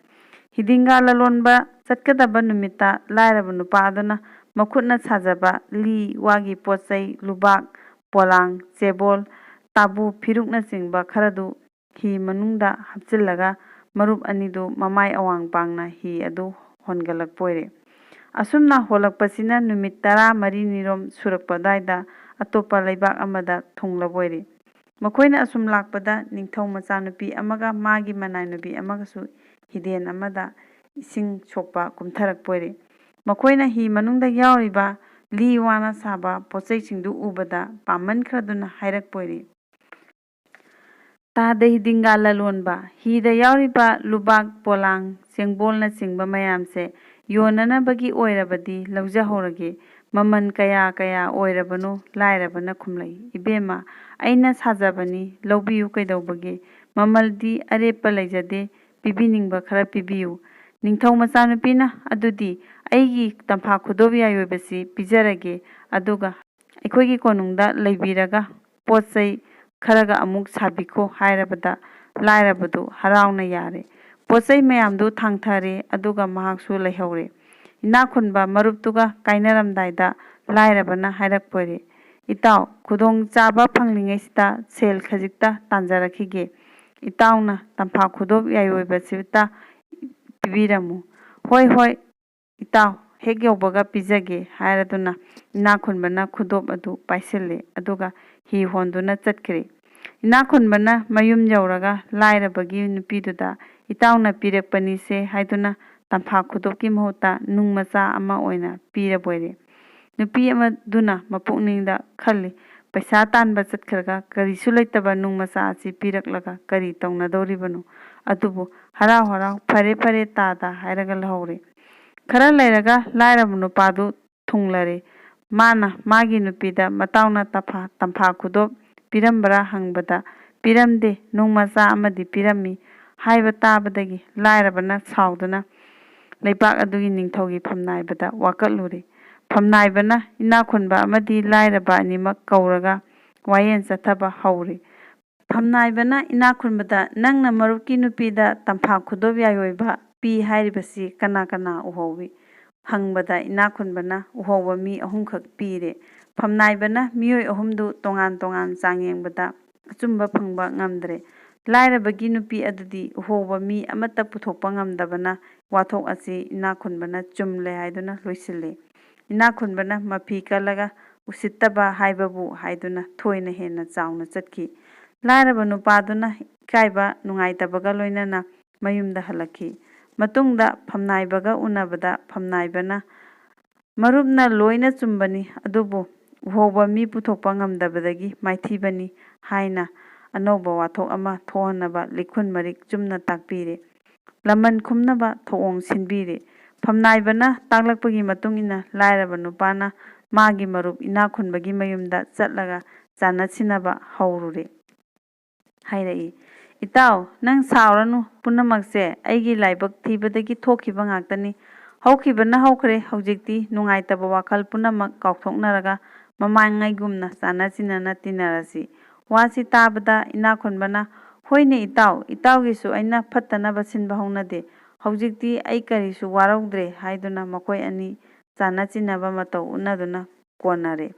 ꯍꯤꯗꯤꯡꯒꯥ ꯂꯂꯣꯟꯕ ꯆꯠꯀꯗꯕ ꯅꯨꯃꯤꯠꯇ ꯂꯥꯏꯔꯕ ꯅꯨꯄꯥ ꯑꯗꯨꯅ ꯃꯈꯨꯠꯅ ꯁꯥꯖꯕ ꯂꯤ ꯋꯥꯒꯤ ꯄꯣꯠ ꯆꯩ, ꯂꯨꯕꯥꯛ, ꯄꯣꯂꯥꯡ, ꯆꯦꯕꯣꯜ, ꯇꯥꯕꯨ, ꯐꯤꯔꯨꯛꯅꯆꯤꯡꯕ ꯈꯔꯗꯨ ꯍꯤ ꯃꯅꯨꯡꯗ ꯍꯥꯞꯆꯤꯜꯂꯒ ꯃꯔꯨꯞ ꯑꯅꯤꯗꯨ ꯃꯃꯥꯏ ꯑꯋꯥꯡ ꯄꯥꯡꯅ ꯍꯤ ꯑꯗꯨ ꯍꯣꯟꯒꯠꯂꯛꯄ ꯑꯣꯏꯔꯦ꯫ ꯑꯁꯨꯝꯅ ꯍꯣꯜꯂꯛꯄꯁꯤꯅ ꯅꯨꯃꯤꯠ ꯇꯔꯥ ꯃꯔꯤꯅꯤꯔꯣꯝ ꯁꯨꯔꯛꯄ ꯑꯗꯨꯋꯥꯏꯗ ꯑꯇꯣꯞꯄ ꯂꯩꯕꯥꯛ ꯑꯃꯗ ꯊꯨꯡꯂꯕ ꯑꯣꯏꯔꯦ꯫ ꯃꯈꯣꯏꯅ ꯑꯁꯨꯝ ꯂꯥꯛꯄꯗ ꯅꯤꯡꯊꯧ ꯃꯆꯥꯅꯨꯄꯤ ꯑꯃꯒ ꯃꯥꯒꯤ ꯃꯅꯥꯏꯅꯨꯄꯤ ꯑꯃꯒꯁꯨ ꯍꯤꯗꯦꯟ ꯑꯃꯗ ꯏꯁꯤꯡ ꯁꯣꯛꯄ ꯀꯨꯝꯊꯔꯛꯄ ꯑꯣꯏꯔꯦ꯫ ꯃꯈꯣꯏꯅ ꯍꯤ ꯃꯅꯨꯡꯗ ꯌꯥꯎꯔꯤꯕ ꯂꯤ ꯋꯥꯅ ꯁꯥꯕ ꯄꯣꯠꯆꯩꯁꯤꯡꯗꯨ ꯎꯕꯗ ꯄꯥꯝꯃꯟꯈ꯭ꯔꯗꯨꯅ ꯍꯥꯏꯔꯛꯄ ꯑꯣꯏꯔꯦ, "ꯇꯥꯗ ꯍꯤꯗꯤꯡꯒꯥ ꯂꯂꯣꯟꯕ, ꯍꯤꯗ ꯌꯥꯎꯔꯤꯕ ꯂꯨꯕꯥꯛ, ꯄꯣꯂꯥꯡ, ꯆꯦꯡꯕꯣꯜꯅꯆꯤꯡꯕ ꯃꯌꯥꯝꯁꯦ ꯌꯣꯟꯅꯅꯕꯒꯤ ꯑꯣꯏꯔꯕꯗꯤ ꯂꯧꯖꯍꯧꯔꯒꯦ꯫ ꯃꯃꯜ ꯀꯌꯥ ꯀꯌꯥ ꯑꯣꯏꯔꯕꯅꯣ?" ꯂꯥꯏꯔꯕꯅ ꯈꯨꯝꯂꯛꯏ, "ꯏꯕꯦꯝꯃ, ꯑꯩꯅ ꯁꯥꯖꯕꯅꯤ, ꯂꯧꯕꯤꯌꯨ ꯀꯩꯗꯧꯕꯒꯦ? ꯃꯃꯜꯗꯤ ꯑꯔꯦꯞꯄ ꯂꯩꯖꯗꯦ, ꯄꯤꯕꯤꯅꯤꯡꯕ ꯈꯔ ꯄꯤꯕꯤꯌꯨ꯫" ꯅꯤꯡꯊꯧ ꯃꯆꯥꯅꯨꯄꯤꯅ, "ꯑꯗꯨꯗꯤ ꯑꯩꯒꯤ ꯇꯝꯐꯥ ꯈꯨꯗꯣꯞ ꯌꯥꯏꯑꯣꯏꯕꯁꯤ ꯄꯤꯖꯔꯒꯦ, ꯑꯗꯨꯒ ꯑꯩꯈꯣꯏꯒꯤ ꯀꯣꯅꯨꯡꯗ ꯂꯩꯕꯤꯔꯒ ꯄꯣꯠ ꯆꯩ ꯈꯔꯒ ꯑꯃꯨꯛ ꯁꯥꯕꯤꯈꯣ" ꯍꯥꯏꯔꯕꯗ ꯂꯥꯏꯔꯕꯗꯨ ꯍꯔꯥꯎꯅ ꯌꯥꯔꯦ꯫ ꯄꯣꯠ ꯆꯩ ꯃꯌꯥꯝꯗꯨ ꯊꯥꯡꯊꯔꯦ, ꯑꯗꯨꯒ ꯃꯍꯥꯛꯁꯨ ꯂꯩꯍꯧꯔꯦ꯫ ꯏꯅꯥꯛ ꯈꯨꯟꯕ ꯃꯔꯨꯞꯇꯨꯒ ꯀꯥꯏꯅꯔꯝꯗꯥꯏꯗ ꯂꯥꯏꯔꯕꯅ ꯍꯥꯏꯔꯛꯄ ꯑꯣꯏꯔꯦ, "ꯏꯇꯥꯎ, ꯈꯨꯗꯣꯡ ꯆꯥꯕ ꯐꯪꯂꯤꯉꯩꯁꯤꯗ ꯁꯦꯜ ꯈꯖꯤꯛꯇ ꯇꯥꯟꯖꯔꯛꯈꯤꯒꯦ꯫ ꯏꯇꯥꯎꯅ ꯇꯝꯐꯥ ꯈꯨꯗꯣꯞ ꯌꯥꯏꯑꯣꯏꯕꯁꯤꯇ ꯄꯤꯕꯤꯔꯝꯃꯨ꯫" "ꯍꯣꯏ, ꯍꯣꯏ, ꯏꯇꯥꯎ, ꯍꯦꯛ ꯌꯧꯕꯒ ꯄꯤꯖꯒꯦ" ꯍꯥꯏꯔꯗꯨꯅ ꯏꯅꯥꯛ ꯈꯨꯟꯕꯅ ꯈꯨꯗꯣꯞ ꯑꯗꯨ ꯄꯥꯏꯁꯤꯜꯂꯦ, ꯑꯗꯨꯒ ꯍꯤ ꯍꯣꯟꯗꯨꯅ ꯆꯠꯈ꯭ꯔꯦ꯫ ꯏꯅꯥꯛ ꯈꯨꯟꯕꯅ ꯃꯌꯨꯝ ꯌꯧꯔꯒ ꯂꯥꯏꯔꯕꯒꯤ ꯅꯨꯄꯤꯗꯨꯗ "ꯏꯇꯥꯎꯅ ꯄꯤꯔꯛꯄꯅꯤꯁꯦ" ꯍꯥꯏꯗꯨꯅ ꯇꯝꯐꯥ ꯈꯨꯗꯣꯞꯀꯤ ꯃꯍꯨꯠꯇ ꯅꯨꯡ ꯃꯆꯥ ꯑꯃ ꯑꯣꯏꯅ ꯄꯤꯔꯕꯣꯏꯔꯦ꯫ ꯅꯨꯄꯤ ꯑꯃꯗꯨꯅ ꯃꯄꯨꯛꯅꯤꯡꯗ ꯈꯜꯂꯤ, "ꯄꯩꯁꯥ ꯇꯥꯟꯕ ꯆꯠꯈ꯭ꯔꯒ ꯀꯔꯤꯁꯨ ꯂꯩꯇꯕ ꯅꯨꯡ ꯃꯆꯥ ꯑꯁꯤ ꯄꯤꯔꯛꯂꯒ ꯀꯔꯤ ꯇꯧꯅꯗꯧꯔꯤꯕꯅꯣ?" ꯑꯗꯨꯕꯨ ꯍꯔꯥꯎ ꯍꯔꯥꯎ "ꯐꯔꯦ ꯐꯔꯦ ꯇꯥꯗ" ꯍꯥꯏꯔꯒ ꯂꯧꯍꯧꯔꯦ꯫ ꯈꯔ ꯂꯩꯔꯒ ꯂꯥꯏꯔꯕ ꯅꯨꯄꯥꯗꯨ ꯊꯨꯡꯂꯔꯦ꯫ ꯃꯥꯅ ꯃꯥꯒꯤ ꯅꯨꯄꯤꯗ ꯃꯇꯥꯎꯅ ꯇꯝꯐꯥ ꯈꯨꯗꯣꯞ ꯄꯤꯔꯝꯕ꯭ꯔꯥ ꯍꯪꯕꯗ, "ꯄꯤꯔꯝꯗꯦ, ꯅꯨꯡ ꯃꯆꯥ ꯑꯃꯗꯤ ꯄꯤꯔꯝꯃꯤ" ꯍꯥꯏꯕ ꯇꯥꯕꯗꯒꯤ ꯂꯥꯏꯔꯕꯅ ꯁꯥꯎꯗꯨꯅ ꯂꯩꯕꯥꯛ ꯑꯗꯨꯒꯤ ꯅꯤꯡꯊꯧꯒꯤ ꯐꯝꯅꯥꯏꯕꯗ ꯋꯥꯀꯠꯂꯨꯔꯦ꯫ ꯐꯝꯅꯥꯏꯕꯅ ꯏꯅꯥꯛꯈꯨꯟꯕ ꯑꯃꯗꯤ ꯂꯥꯏꯔꯕ ꯑꯅꯤꯃꯛ ꯀꯧꯔꯒ ꯋꯥꯌꯦꯜ ꯆꯠꯊꯕ ꯍꯧꯔꯦ꯫ ꯐꯝꯅꯥꯏꯕꯅ ꯏꯅꯥꯛꯈꯨꯟꯕꯗ, "ꯅꯪꯅ ꯃꯔꯨꯞꯀꯤ ꯅꯨꯄꯤꯗ ꯇꯝꯐꯥ ꯈꯨꯗꯣꯞ ꯌꯥꯏꯑꯣꯏꯕ ꯄꯤ ꯍꯥꯏꯔꯤꯕꯁꯤ ꯀꯅꯥ ꯀꯅꯥ ꯎꯍꯧꯏ?" ꯍꯪꯕꯗ ꯏꯅꯥꯛꯈꯨꯟꯕꯅ ꯎꯍꯧꯕ ꯃꯤ ꯑꯍꯨꯝꯈꯛ ꯄꯤꯔꯦ꯫ ꯐꯝꯅꯥꯏꯕꯅ ꯃꯤꯑꯣꯏ ꯑꯍꯨꯝꯗꯨ ꯇꯣꯉꯥꯟ ꯇꯣꯉꯥꯟ ꯆꯥꯡꯌꯦꯡꯕꯗ ꯑꯆꯨꯝꯕ ꯐꯪꯕ ꯉꯝꯗ꯭ꯔꯦ꯫ ꯂꯥꯏꯔꯕꯒꯤ ꯅꯨꯄꯤ ꯑꯗꯨꯗꯤ ꯎꯍꯧꯕ ꯃꯤ ꯑꯃꯠꯇ ꯄꯨꯊꯣꯛꯄ ꯉꯝꯗꯕꯅ ꯋꯥꯊꯣꯛ ꯑꯁꯤ ꯏꯅꯥꯛꯈꯨꯟꯕꯅ ꯆꯨꯝꯂꯦ ꯍꯥꯏꯗꯨꯅ ꯂꯣꯏꯁꯤꯜꯂꯦ꯫ ꯏꯅꯥꯛꯈꯨꯟꯕꯅ ꯃꯐꯤ ꯀꯜꯂꯒ ꯎꯁꯤꯠꯇꯕ ꯍꯥꯏꯕꯕꯨ ꯍꯥꯏꯗꯨꯅ ꯊꯣꯏꯅ ꯍꯦꯟꯅ ꯆꯥꯎꯅ ꯆꯠꯈꯤ꯫ ꯂꯥꯏꯔꯕ ꯅꯨꯄꯥꯗꯨꯅ ꯏꯀꯥꯏꯕ ꯅꯨꯡꯉꯥꯏꯇꯕꯒ ꯂꯣꯏꯅꯅ ꯃꯌꯨꯝꯗ ꯍꯜꯂꯛꯈꯤ꯫ ꯃꯇꯨꯡꯗ ꯐꯝꯅꯥꯏꯕꯒ ꯎꯅꯕꯗ ꯐꯝꯅꯥꯏꯕꯅ, "ꯃꯔꯨꯞꯅ ꯂꯣꯏꯅ ꯆꯨꯝꯕꯅꯤ, ꯑꯗꯨꯕꯨ ꯎꯍꯧꯕ ꯃꯤ ꯄꯨꯊꯣꯛꯄ ꯉꯝꯗꯕꯗꯒꯤ ꯃꯥꯏꯊꯤꯕꯅꯤ" ꯍꯥꯏꯅ ꯑꯅꯧꯕ ꯋꯥꯊꯣꯛ ꯑꯃ ꯊꯣꯛꯍꯟꯅꯕ ꯂꯤꯈꯨꯟ ꯃꯔꯤꯛ ꯆꯨꯝꯅ ꯇꯥꯛꯄꯤꯔꯦ꯫ ꯂꯃꯟ ꯈꯨꯝꯅꯕ ꯊꯧꯑꯣꯡ ꯁꯤꯟꯕꯤꯔꯦ꯫ ꯐꯝꯅꯥꯏꯕꯅ ꯇꯥꯛꯂꯛꯄꯒꯤ ꯃꯇꯨꯡ ꯏꯟꯅ ꯂꯥꯏꯔꯕ ꯅꯨꯄꯥꯅ ꯃꯥꯒꯤ ꯃꯔꯨꯞ ꯏꯅꯥꯛ ꯈꯨꯟꯕꯒꯤ ꯃꯌꯨꯝꯗ ꯆꯠꯂꯒ ꯆꯥꯅ ꯁꯤꯟꯅꯕ ꯍꯧꯔꯨꯔꯦ꯫ ꯍꯥꯏꯔꯛꯏ, "ꯏꯇꯥꯎ, ꯅꯪ ꯁꯥꯎꯔꯅꯨ, ꯄꯨꯝꯅꯃꯛꯁꯦ ꯑꯩꯒꯤ ꯂꯥꯏꯕꯛ ꯊꯤꯕꯗꯒꯤ ꯊꯣꯛꯈꯤꯕ ꯉꯥꯛꯇꯅꯤ꯫ ꯍꯧꯈꯤꯕꯅ ꯍꯧꯈ꯭ꯔꯦ, ꯍꯧꯖꯤꯛꯇꯤ ꯅꯨꯡꯉꯥꯏꯇꯕ ꯋꯥꯈꯜ ꯄꯨꯝꯅꯃꯛ ꯀꯥꯎꯊꯣꯛꯅꯔꯒ ꯃꯃꯥꯡꯉꯩꯒꯨꯝꯅ ꯆꯥꯅ ꯆꯤꯟꯅꯅ ꯇꯤꯟꯅꯔꯁꯤ"꯫ ꯋꯥꯁꯤ ꯇꯥꯕꯗ ꯏꯅꯥꯛ ꯈꯨꯟꯕꯅ, "ꯍꯣꯏꯅꯦ ꯏꯇꯥꯎ, ꯏꯇꯥꯎꯒꯤꯁꯨ ꯑꯩꯅ ꯐꯠꯇꯅꯕ ꯁꯤꯟꯕ ꯍꯧꯅꯗꯦ꯫ ꯍꯧꯖꯤꯛꯇꯤ ꯑꯩ ꯀꯔꯤꯁꯨ ꯋꯥꯔꯧꯗ꯭ꯔꯦ" ꯍꯥꯏꯗꯨꯅ ꯃꯈꯣꯏ ꯑꯅꯤ ꯆꯥꯅ ꯆꯤꯟꯅꯕ ꯃꯇꯧ ꯎꯠꯅꯗꯨꯅ ꯀꯣꯟꯅꯔꯦ꯫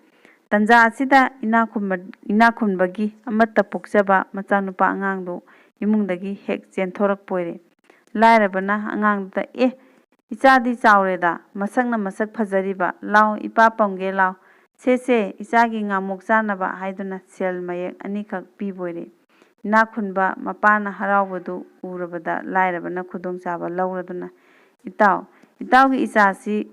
ꯇꯟꯖꯥ ꯑꯁꯤꯗ ꯏꯅꯥꯛ ꯈꯨꯟꯕ-, ꯏꯅꯥꯛ ꯈꯨꯟꯕꯒꯤ ꯑꯃꯠꯇ ꯄꯣꯛꯆꯕ ꯃꯆꯥꯅꯨꯄꯥ ꯑꯉꯥꯡꯗꯨ ꯏꯃꯨꯡꯗꯒꯤ ꯍꯦꯛ ꯆꯦꯟꯊꯣꯔꯛꯄ ꯑꯣꯏꯔꯦ꯫ ꯂꯥꯏꯔꯕꯅ ꯑꯉꯥꯡꯗꯨꯗ, "ꯑꯦ, ꯏꯆꯥꯗꯤ ꯆꯥꯎꯔꯦꯗ, ꯃꯁꯛꯅ ꯃꯁꯛ ꯐꯖꯔꯤꯕ, ꯂꯥꯎ, ꯏꯄꯥ ꯄꯝꯒꯦ, ꯂꯥꯎ꯫ ꯁꯦ, ꯁꯦ, ꯏꯆꯥꯒꯤ ꯉꯥꯃꯣꯛ ꯆꯥꯅꯕ" ꯍꯥꯏꯗꯨꯅ ꯁꯦꯜ ꯃꯌꯦꯛ ꯑꯅꯤꯈꯛ ꯄꯤꯕ ꯑꯣꯏꯔꯦ꯫ ꯏꯅꯥꯛ ꯈꯨꯟꯕ ꯃꯄꯥꯅ ꯍꯔꯥꯎꯕꯗꯨ ꯎꯔꯕꯗ ꯂꯥꯏꯔꯕꯅ ꯈꯨꯗꯣꯡꯆꯥꯕ ꯂꯧꯔꯗꯨꯅ, "ꯏꯇꯥꯎ, ꯏꯇꯥꯎꯒꯤ ꯏꯆꯥꯁꯤ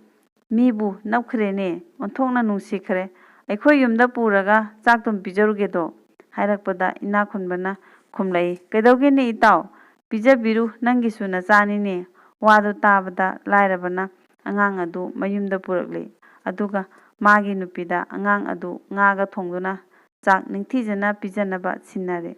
ꯃꯤꯕꯨ ꯅꯞꯈ꯭ꯔꯦꯅꯦ, ꯑꯣꯟꯊꯣꯛꯅ ꯅꯨꯡꯁꯤꯈ꯭ꯔꯦ꯫ ꯑꯩꯈꯣꯏ ꯌꯨꯝꯗ ꯄꯨꯔꯒ ꯆꯥꯛꯇꯨꯝ ꯄꯤꯖꯔꯨꯒꯦꯗꯣ" ꯍꯥꯏꯔꯛꯄꯗ ꯏꯅꯥꯛ ꯈꯨꯟꯕꯅ ꯈꯨꯝꯂꯛꯏ, "ꯀꯩꯗꯧꯒꯦꯅꯦ ꯏꯇꯥꯎ? ꯄꯤꯖꯕꯤꯔꯨ, ꯅꯪꯒꯤꯁꯨ ꯅꯆꯥꯅꯤꯅꯦ"꯫ ꯋꯥꯗꯨ ꯇꯥꯕꯗ ꯂꯥꯏꯔꯕꯅ ꯑꯉꯥꯡ ꯑꯗꯨ ꯃꯌꯨꯝꯗ ꯄꯨꯔꯛꯂꯦ꯫ ꯑꯗꯨꯒ ꯃꯥꯒꯤ ꯅꯨꯄꯤꯗ ꯑꯉꯥꯡ ꯑꯗꯨ ꯉꯥꯒ ꯊꯣꯡꯗꯨꯅ ꯆꯥꯛ ꯅꯤꯡꯊꯤꯖꯅ ꯄꯤꯖꯅꯕ ꯁꯤꯟꯅꯔꯦ꯫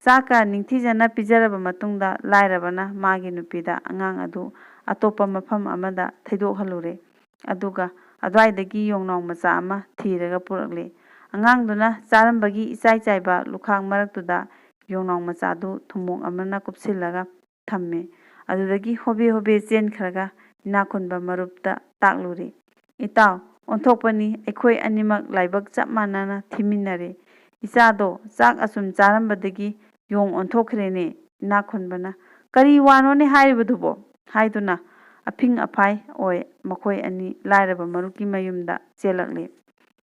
ꯆꯥꯛꯀ ꯅꯤꯡꯊꯤꯖꯅ ꯄꯤꯖꯔꯕ ꯃꯇꯨꯡꯗ ꯂꯥꯏꯔꯕꯅ ꯃꯥꯒꯤ ꯅꯨꯄꯤꯗ ꯑꯉꯥꯡ ꯑꯗꯨ ꯑꯇꯣꯞꯄ ꯃꯐꯝ ꯑꯃꯗ ꯊꯩꯗꯣꯛꯍꯜꯂꯨꯔꯦ꯫ ꯑꯗꯨꯒ ꯑꯗ꯭ꯋꯥꯏꯗꯒꯤ ꯌꯣꯡꯅꯥꯎ ꯃꯆꯥ ꯑꯃ ꯊꯤꯔꯒ ꯄꯨꯔꯛꯂꯦ꯫ ꯑꯉꯥꯡꯗꯨꯅ ꯆꯥꯔꯝꯕꯒꯤ ꯏꯆꯥꯏ ꯆꯥꯏꯕ ꯂꯨꯈꯥꯛ ꯃꯔꯛꯇꯨꯗ ꯌꯣꯡꯅꯥꯎ ꯃꯆꯥꯗꯨ ꯊꯨꯝꯃꯣꯛ ꯑꯃꯅ ꯀꯨꯞꯁꯤꯜꯂꯒ ꯊꯝꯃꯦ꯫ ꯑꯗꯨꯗꯒꯤ ꯍꯣꯕꯦ ꯍꯣꯕꯦ ꯆꯦꯟꯈ꯭ꯔꯒ ꯏꯅꯥꯛꯈꯨꯟꯕ ꯃꯔꯨꯞꯇ ꯇꯥꯛꯂꯨꯔꯦ꯫ "ꯏꯇꯥꯎ, ꯑꯣꯟꯊꯣꯛꯄꯅꯤ, ꯑꯩꯈꯣꯏ ꯑꯅꯤꯃꯛ ꯂꯥꯏꯕꯛ ꯆꯞ ꯃꯥꯟꯅꯅ ꯊꯤꯃꯤꯟꯅꯔꯦ꯫ ꯏꯆꯥꯗꯣ ꯆꯥꯛ ꯑꯁꯨꯝ ꯆꯥꯔꯝꯕꯗꯒꯤ ꯌꯣꯡ ꯑꯣꯟꯊꯣꯛꯈ꯭ꯔꯦꯅꯦ꯫" ꯏꯅꯥꯛꯈꯨꯟꯕꯅ, "ꯀꯔꯤ ꯋꯥꯅꯣꯅꯦ ꯍꯥꯏꯔꯤꯕꯗꯨꯕꯣ?" ꯍꯥꯏꯗꯨꯅ ꯑꯐꯤꯡ ꯑꯐꯥꯏ ꯑꯣꯏ ꯃꯈꯣꯏ ꯑꯅꯤ ꯂꯥꯏꯔꯕ ꯃꯔꯨꯞꯀꯤ ꯃꯌꯨꯝꯗ ꯆꯦꯜꯂꯛꯂꯦ꯫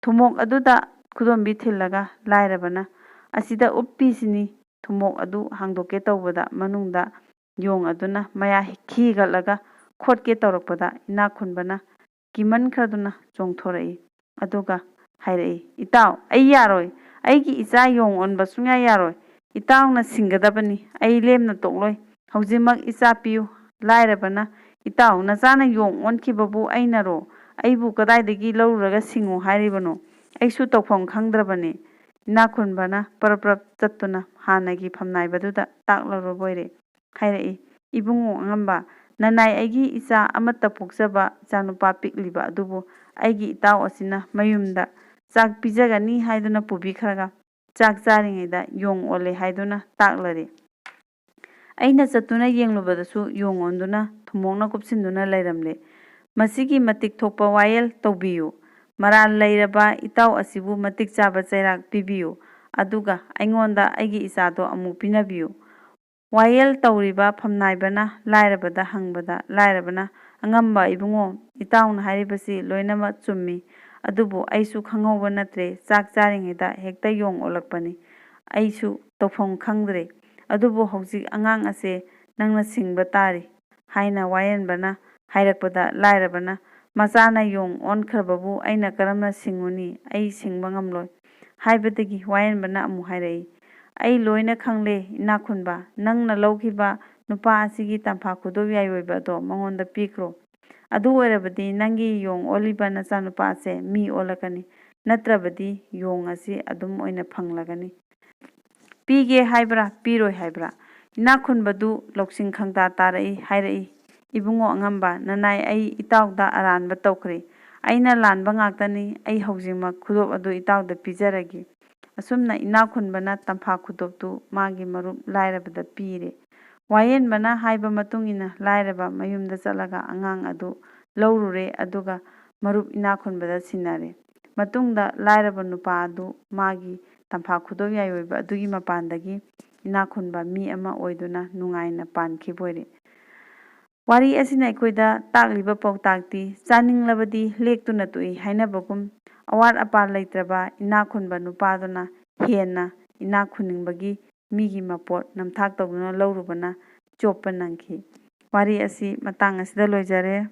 ꯊꯨꯝꯃꯣꯛ ꯑꯗꯨꯗ ꯈꯨꯗꯣꯝꯕꯤ ꯊꯤꯜꯂꯒ ꯂꯥꯏꯔꯕꯅ, "ꯑꯁꯤꯗ ꯎꯞꯄꯤꯁꯤꯅꯤ꯫" ꯊꯨꯝꯃꯣꯛ ꯑꯗꯨ ꯍꯥꯡꯗꯣꯛꯀꯦ ꯇꯧꯕꯗ ꯃꯅꯨꯡꯗ ꯌꯣꯡ ꯑꯗꯨꯅ ꯃꯌꯥ ꯈꯤꯒꯠꯂꯒ ꯈꯣꯠꯀꯦ ꯇꯧꯔꯛꯄꯗ ꯏꯅꯥꯛꯈꯨꯟꯕꯅ ꯀꯤꯃꯟꯈ꯭ꯔꯗꯨꯅ ꯆꯣꯡꯊꯣꯔꯛꯏ꯫ ꯑꯗꯨꯒ ꯍꯥꯏꯔꯛꯏ, "ꯏꯇꯥꯎ, ꯑꯩ ꯌꯥꯔꯣꯏ꯫ ꯑꯩꯒꯤ ꯏꯆꯥ ꯌꯣꯡ ꯑꯣꯟꯕ ꯁꯨꯡꯌꯥ ꯌꯥꯔꯣꯏ꯫ ꯏꯇꯥꯎꯅ ꯁꯤꯡꯒꯗꯕꯅꯤ꯫ ꯑꯩ ꯂꯦꯝꯅ ꯇꯣꯛꯂꯣꯏ꯫ ꯍꯧꯖꯤꯛꯃꯛ ꯏꯆꯥ ꯄꯤꯌꯨ꯫" ꯂꯥꯏꯔꯕꯅ, "ꯏꯇꯥꯎ, ꯅꯆꯥꯅ ꯌꯣꯡ ꯑꯣꯟꯈꯤꯕꯕꯨ ꯑꯩꯅꯔꯣ? ꯑꯩꯕꯨ ꯀꯗꯥꯏꯗꯒꯤ ꯂꯧꯔꯨꯔꯒ ꯁꯤꯡꯉꯨ ꯍꯥꯏꯔꯤꯕꯅꯣ? ꯑꯩꯁꯨ ꯇꯧꯐꯝ ꯈꯪꯗ꯭ꯔꯕꯅꯤ꯫" ꯏꯅꯥꯛꯈꯨꯟꯕꯅ ꯄꯔꯞ ꯄꯔꯞ ꯆꯠꯇꯨꯅ ꯍꯥꯟꯅꯒꯤ ꯐꯝꯅꯥꯏꯕꯗꯨꯗ ꯇꯥꯛꯂꯔꯣꯏꯕꯣꯏꯔꯦ꯫ ꯍꯥꯏꯔꯛꯏ, "ꯏꯕꯨꯡꯉꯣ ꯑꯉꯝꯕ, ꯅꯅꯥꯏ ꯑꯩꯒꯤ ꯏꯆꯥ ꯑꯃꯠꯇ ꯄꯣꯛꯆꯕ ꯏꯆꯥꯅꯨꯄꯥ ꯄꯤꯛꯂꯤꯕ ꯑꯗꯨꯕꯨ ꯑꯩꯒꯤ ꯏꯇꯥꯎ ꯑꯁꯤꯅ ꯃꯌꯨꯝꯗ ꯆꯥꯛ ꯄꯤꯖꯒꯅꯤ ꯍꯥꯏꯗꯨꯅ ꯄꯨꯕꯤꯈ꯭ꯔꯒ ꯆꯥꯛ ꯆꯥꯔꯤꯉꯩꯗ ꯌꯣꯡ ꯑꯣꯜꯂꯦ ꯍꯥꯏꯗꯨꯅ ꯇꯥꯛꯂꯔꯦ꯫ ꯑꯩꯅ ꯆꯠꯇꯨꯅ ꯌꯦꯡꯂꯨꯕꯗꯁꯨ ꯌꯣꯡ ꯑꯣꯟꯗꯨꯅ ꯊꯨꯝꯃꯣꯛꯅ ꯀꯨꯞꯁꯤꯟꯗꯨꯅ ꯂꯩꯔꯝꯂꯦ꯫ ꯃꯁꯤꯒꯤ ꯃꯇꯤꯛ ꯊꯣꯛꯄ ꯋꯥꯌꯦꯜ ꯇꯧꯕꯤꯌꯨ꯫ ꯃꯔꯥꯜ ꯂꯩꯔꯕ ꯏꯇꯥꯎ ꯑꯁꯤꯕꯨ ꯃꯇꯤꯛ ꯆꯥꯕ ꯆꯩꯔꯥꯛ ꯄꯤꯕꯤꯌꯨ꯫ ꯑꯗꯨꯒ ꯑꯩꯉꯣꯟꯗ ꯑꯩꯒꯤ ꯏꯆꯥꯗꯣ ꯑꯃꯨꯛ ꯄꯤꯅꯕꯤꯌꯨ꯫" ꯋꯥꯌꯦꯜ ꯇꯧꯔꯤꯕ ꯐꯝꯅꯥꯏꯕꯅ ꯂꯥꯏꯔꯕꯗ ꯍꯪꯕꯗ ꯂꯥꯏꯔꯕꯅ, "ꯑꯉꯝꯕ ꯏꯕꯨꯡꯉꯣ, ꯏꯇꯥꯎꯅ ꯍꯥꯏꯔꯤꯕꯁꯤ ꯂꯣꯏꯅꯃꯛ ꯆꯨꯝꯃꯤ꯫ ꯑꯗꯨꯕꯨ ꯑꯩꯁꯨ ꯈꯪꯍꯧꯕ ꯅꯠꯇ꯭ꯔꯦ, ꯆꯥꯛ ꯆꯥꯔꯤꯉꯩꯗ ꯍꯦꯛꯇ ꯌꯣꯡ ꯑꯣꯜꯂꯛꯄꯅꯤ꯫ ꯑꯩꯁꯨ ꯇꯧꯐꯝ ꯈꯪꯗ꯭ꯔꯦ꯫ ꯑꯗꯨꯕꯨ ꯍꯧꯖꯤꯛ ꯑꯉꯥꯡ ꯑꯁꯦ ꯅꯪꯅ ꯁꯤꯡꯕ ꯇꯥꯔꯤ" ꯍꯥꯏꯅ ꯋꯥꯌꯦꯟꯕꯅ ꯍꯥꯏꯔꯛꯄꯗ ꯂꯥꯏꯔꯕꯅ, "ꯃꯆꯥꯅ ꯌꯣꯡ ꯑꯣꯟꯈ꯭ꯔꯕꯕꯨ ꯑꯩꯅ ꯀꯔꯝꯅ ꯁꯤꯡꯉꯨꯅꯤ? ꯑꯩ ꯁꯤꯡꯕ ꯉꯝꯂꯣꯏ" ꯍꯥꯏꯕꯗꯒꯤ ꯋꯥꯌꯦꯟꯕꯅ ꯑꯃꯨꯛ ꯍꯥꯏꯔꯛꯏ, "ꯑꯩ ꯂꯣꯏꯅ ꯈꯪꯂꯦ, ꯏꯅꯥꯛꯈꯨꯟꯕ꯫ ꯅꯪꯅ ꯂꯧꯈꯤꯕ ꯅꯨꯄꯥ ꯑꯁꯤꯒꯤ ꯇꯝꯐꯥ ꯈꯨꯗꯣꯞ ꯌꯥꯏ ꯑꯣꯏꯕ ꯑꯗꯣ ꯃꯉꯣꯟꯗ ꯄꯤꯈ꯭ꯔꯣ꯫ ꯑꯗꯨ ꯑꯣꯏꯔꯕꯗꯤ ꯅꯪꯒꯤ ꯌꯣꯡ ꯑꯣꯜꯂꯤꯕ ꯅꯆꯥꯅꯨꯄꯥ ꯑꯁꯦ ꯃꯤ ꯑꯣꯜꯂꯛꯀꯅꯤ, ꯅꯠꯇ꯭ꯔꯕꯗꯤ ꯌꯣꯡ ꯑꯁꯤ ꯑꯗꯨꯝ ꯑꯣꯏꯅ ꯐꯪꯂꯒꯅꯤ꯫ ꯄꯤꯒꯦ ꯍꯥꯏꯕ꯭ꯔꯥ, ꯄꯤꯔꯣꯏ ꯍꯥꯏꯕ꯭ꯔꯥ? ꯏꯅꯥꯛ ꯈꯨꯟꯕꯗꯨ ꯂꯧꯁꯤꯡ ꯈꯪꯇꯥ ꯇꯥꯔꯛꯏ ꯍꯥꯏꯔꯛꯏ, "ꯏꯕꯨꯡꯉꯣ ꯑꯉꯝꯕ, ꯅꯅꯥꯏ ꯑꯩ ꯏꯇꯥꯎꯗ ꯑꯔꯥꯟꯕ ꯇꯧꯈ꯭ꯔꯦ꯫ ꯑꯩꯅ ꯂꯥꯟꯕ ꯉꯥꯛꯇꯅꯤ꯫ ꯑꯩ ꯍꯧꯖꯤꯛꯃꯛ ꯈꯨꯗꯣꯞ ꯑꯗꯨ ꯏꯇꯥꯎꯗ ꯄꯤꯖꯔꯒꯦ꯫" ꯑꯁꯨꯝꯅ ꯏꯅꯥꯛ ꯈꯨꯟꯕꯅ ꯇꯝꯐꯥ ꯈꯨꯗꯣꯞꯇꯨ ꯃꯥꯒꯤ ꯃꯔꯨꯞ ꯂꯥꯏꯔꯕꯗ ꯄꯤꯔꯦ꯫ ꯋꯥꯌꯦꯟꯕꯅ ꯍꯥꯏꯕ ꯃꯇꯨꯡ ꯏꯟꯅ ꯂꯥꯏꯔꯕ ꯃꯌꯨꯝꯗ ꯆꯠꯂꯒ ꯑꯉꯥꯡ ꯑꯗꯨ ꯂꯧꯔꯨꯔꯦ, ꯑꯗꯨꯒ ꯃꯔꯨꯞ ꯏꯅꯥꯛ ꯈꯨꯟꯕꯗ ꯁꯤꯟꯅꯔꯦ꯫ ꯃꯇꯨꯡꯗ ꯂꯥꯏꯔꯕ ꯅꯨꯄꯥ ꯑꯗꯨ ꯃꯥꯒꯤ ꯇꯝꯐꯥ ꯈꯨꯗꯣꯞ ꯌꯥꯏꯑꯣꯏꯕ ꯑꯗꯨꯒꯤ ꯃꯄꯥꯟꯗꯒꯤ ꯏꯅꯥꯛ ꯈꯨꯟꯕ ꯃꯤ ꯑꯃ ꯑꯣꯏꯗꯨꯅ ꯅꯨꯡꯉꯥꯏꯅ ꯄꯥꯟꯈꯤꯕ ꯑꯣꯏꯔꯦ꯫ ꯋꯥꯔꯤ ꯑꯁꯤꯅ ꯑꯩꯈꯣꯏꯗ ꯇꯥꯛꯂꯤꯕ ꯄꯥꯎꯇꯥꯛꯇꯤ, ꯆꯥꯅꯤꯡꯂꯕꯗꯤ ꯂꯦꯛꯇꯨꯅ ꯇꯣꯛꯏ ꯍꯥꯏꯅꯕꯒꯨꯝ, ꯑꯋꯥꯠ ꯑꯄꯥ ꯂꯩꯇ꯭ꯔꯕ ꯏꯅꯥꯛ ꯈꯨꯟꯕ ꯅꯨꯄꯥꯗꯨꯅ ꯍꯦꯟꯅ ꯏꯅꯥꯛ ꯈꯨꯟꯅꯤꯡꯕꯒꯤ ꯃꯤꯒꯤ ꯃꯄꯣꯠ ꯅꯝꯊꯥꯛ ꯇꯧꯗꯨꯅ ꯂꯧꯔꯨꯕꯅ ꯆꯣꯞꯄ ꯅꯪꯈꯤ꯫ ꯋꯥꯔꯤ ꯑꯁꯤ ꯃꯇꯥꯡ ꯑꯁꯤꯗ ꯂꯣꯏꯖꯔꯦ꯫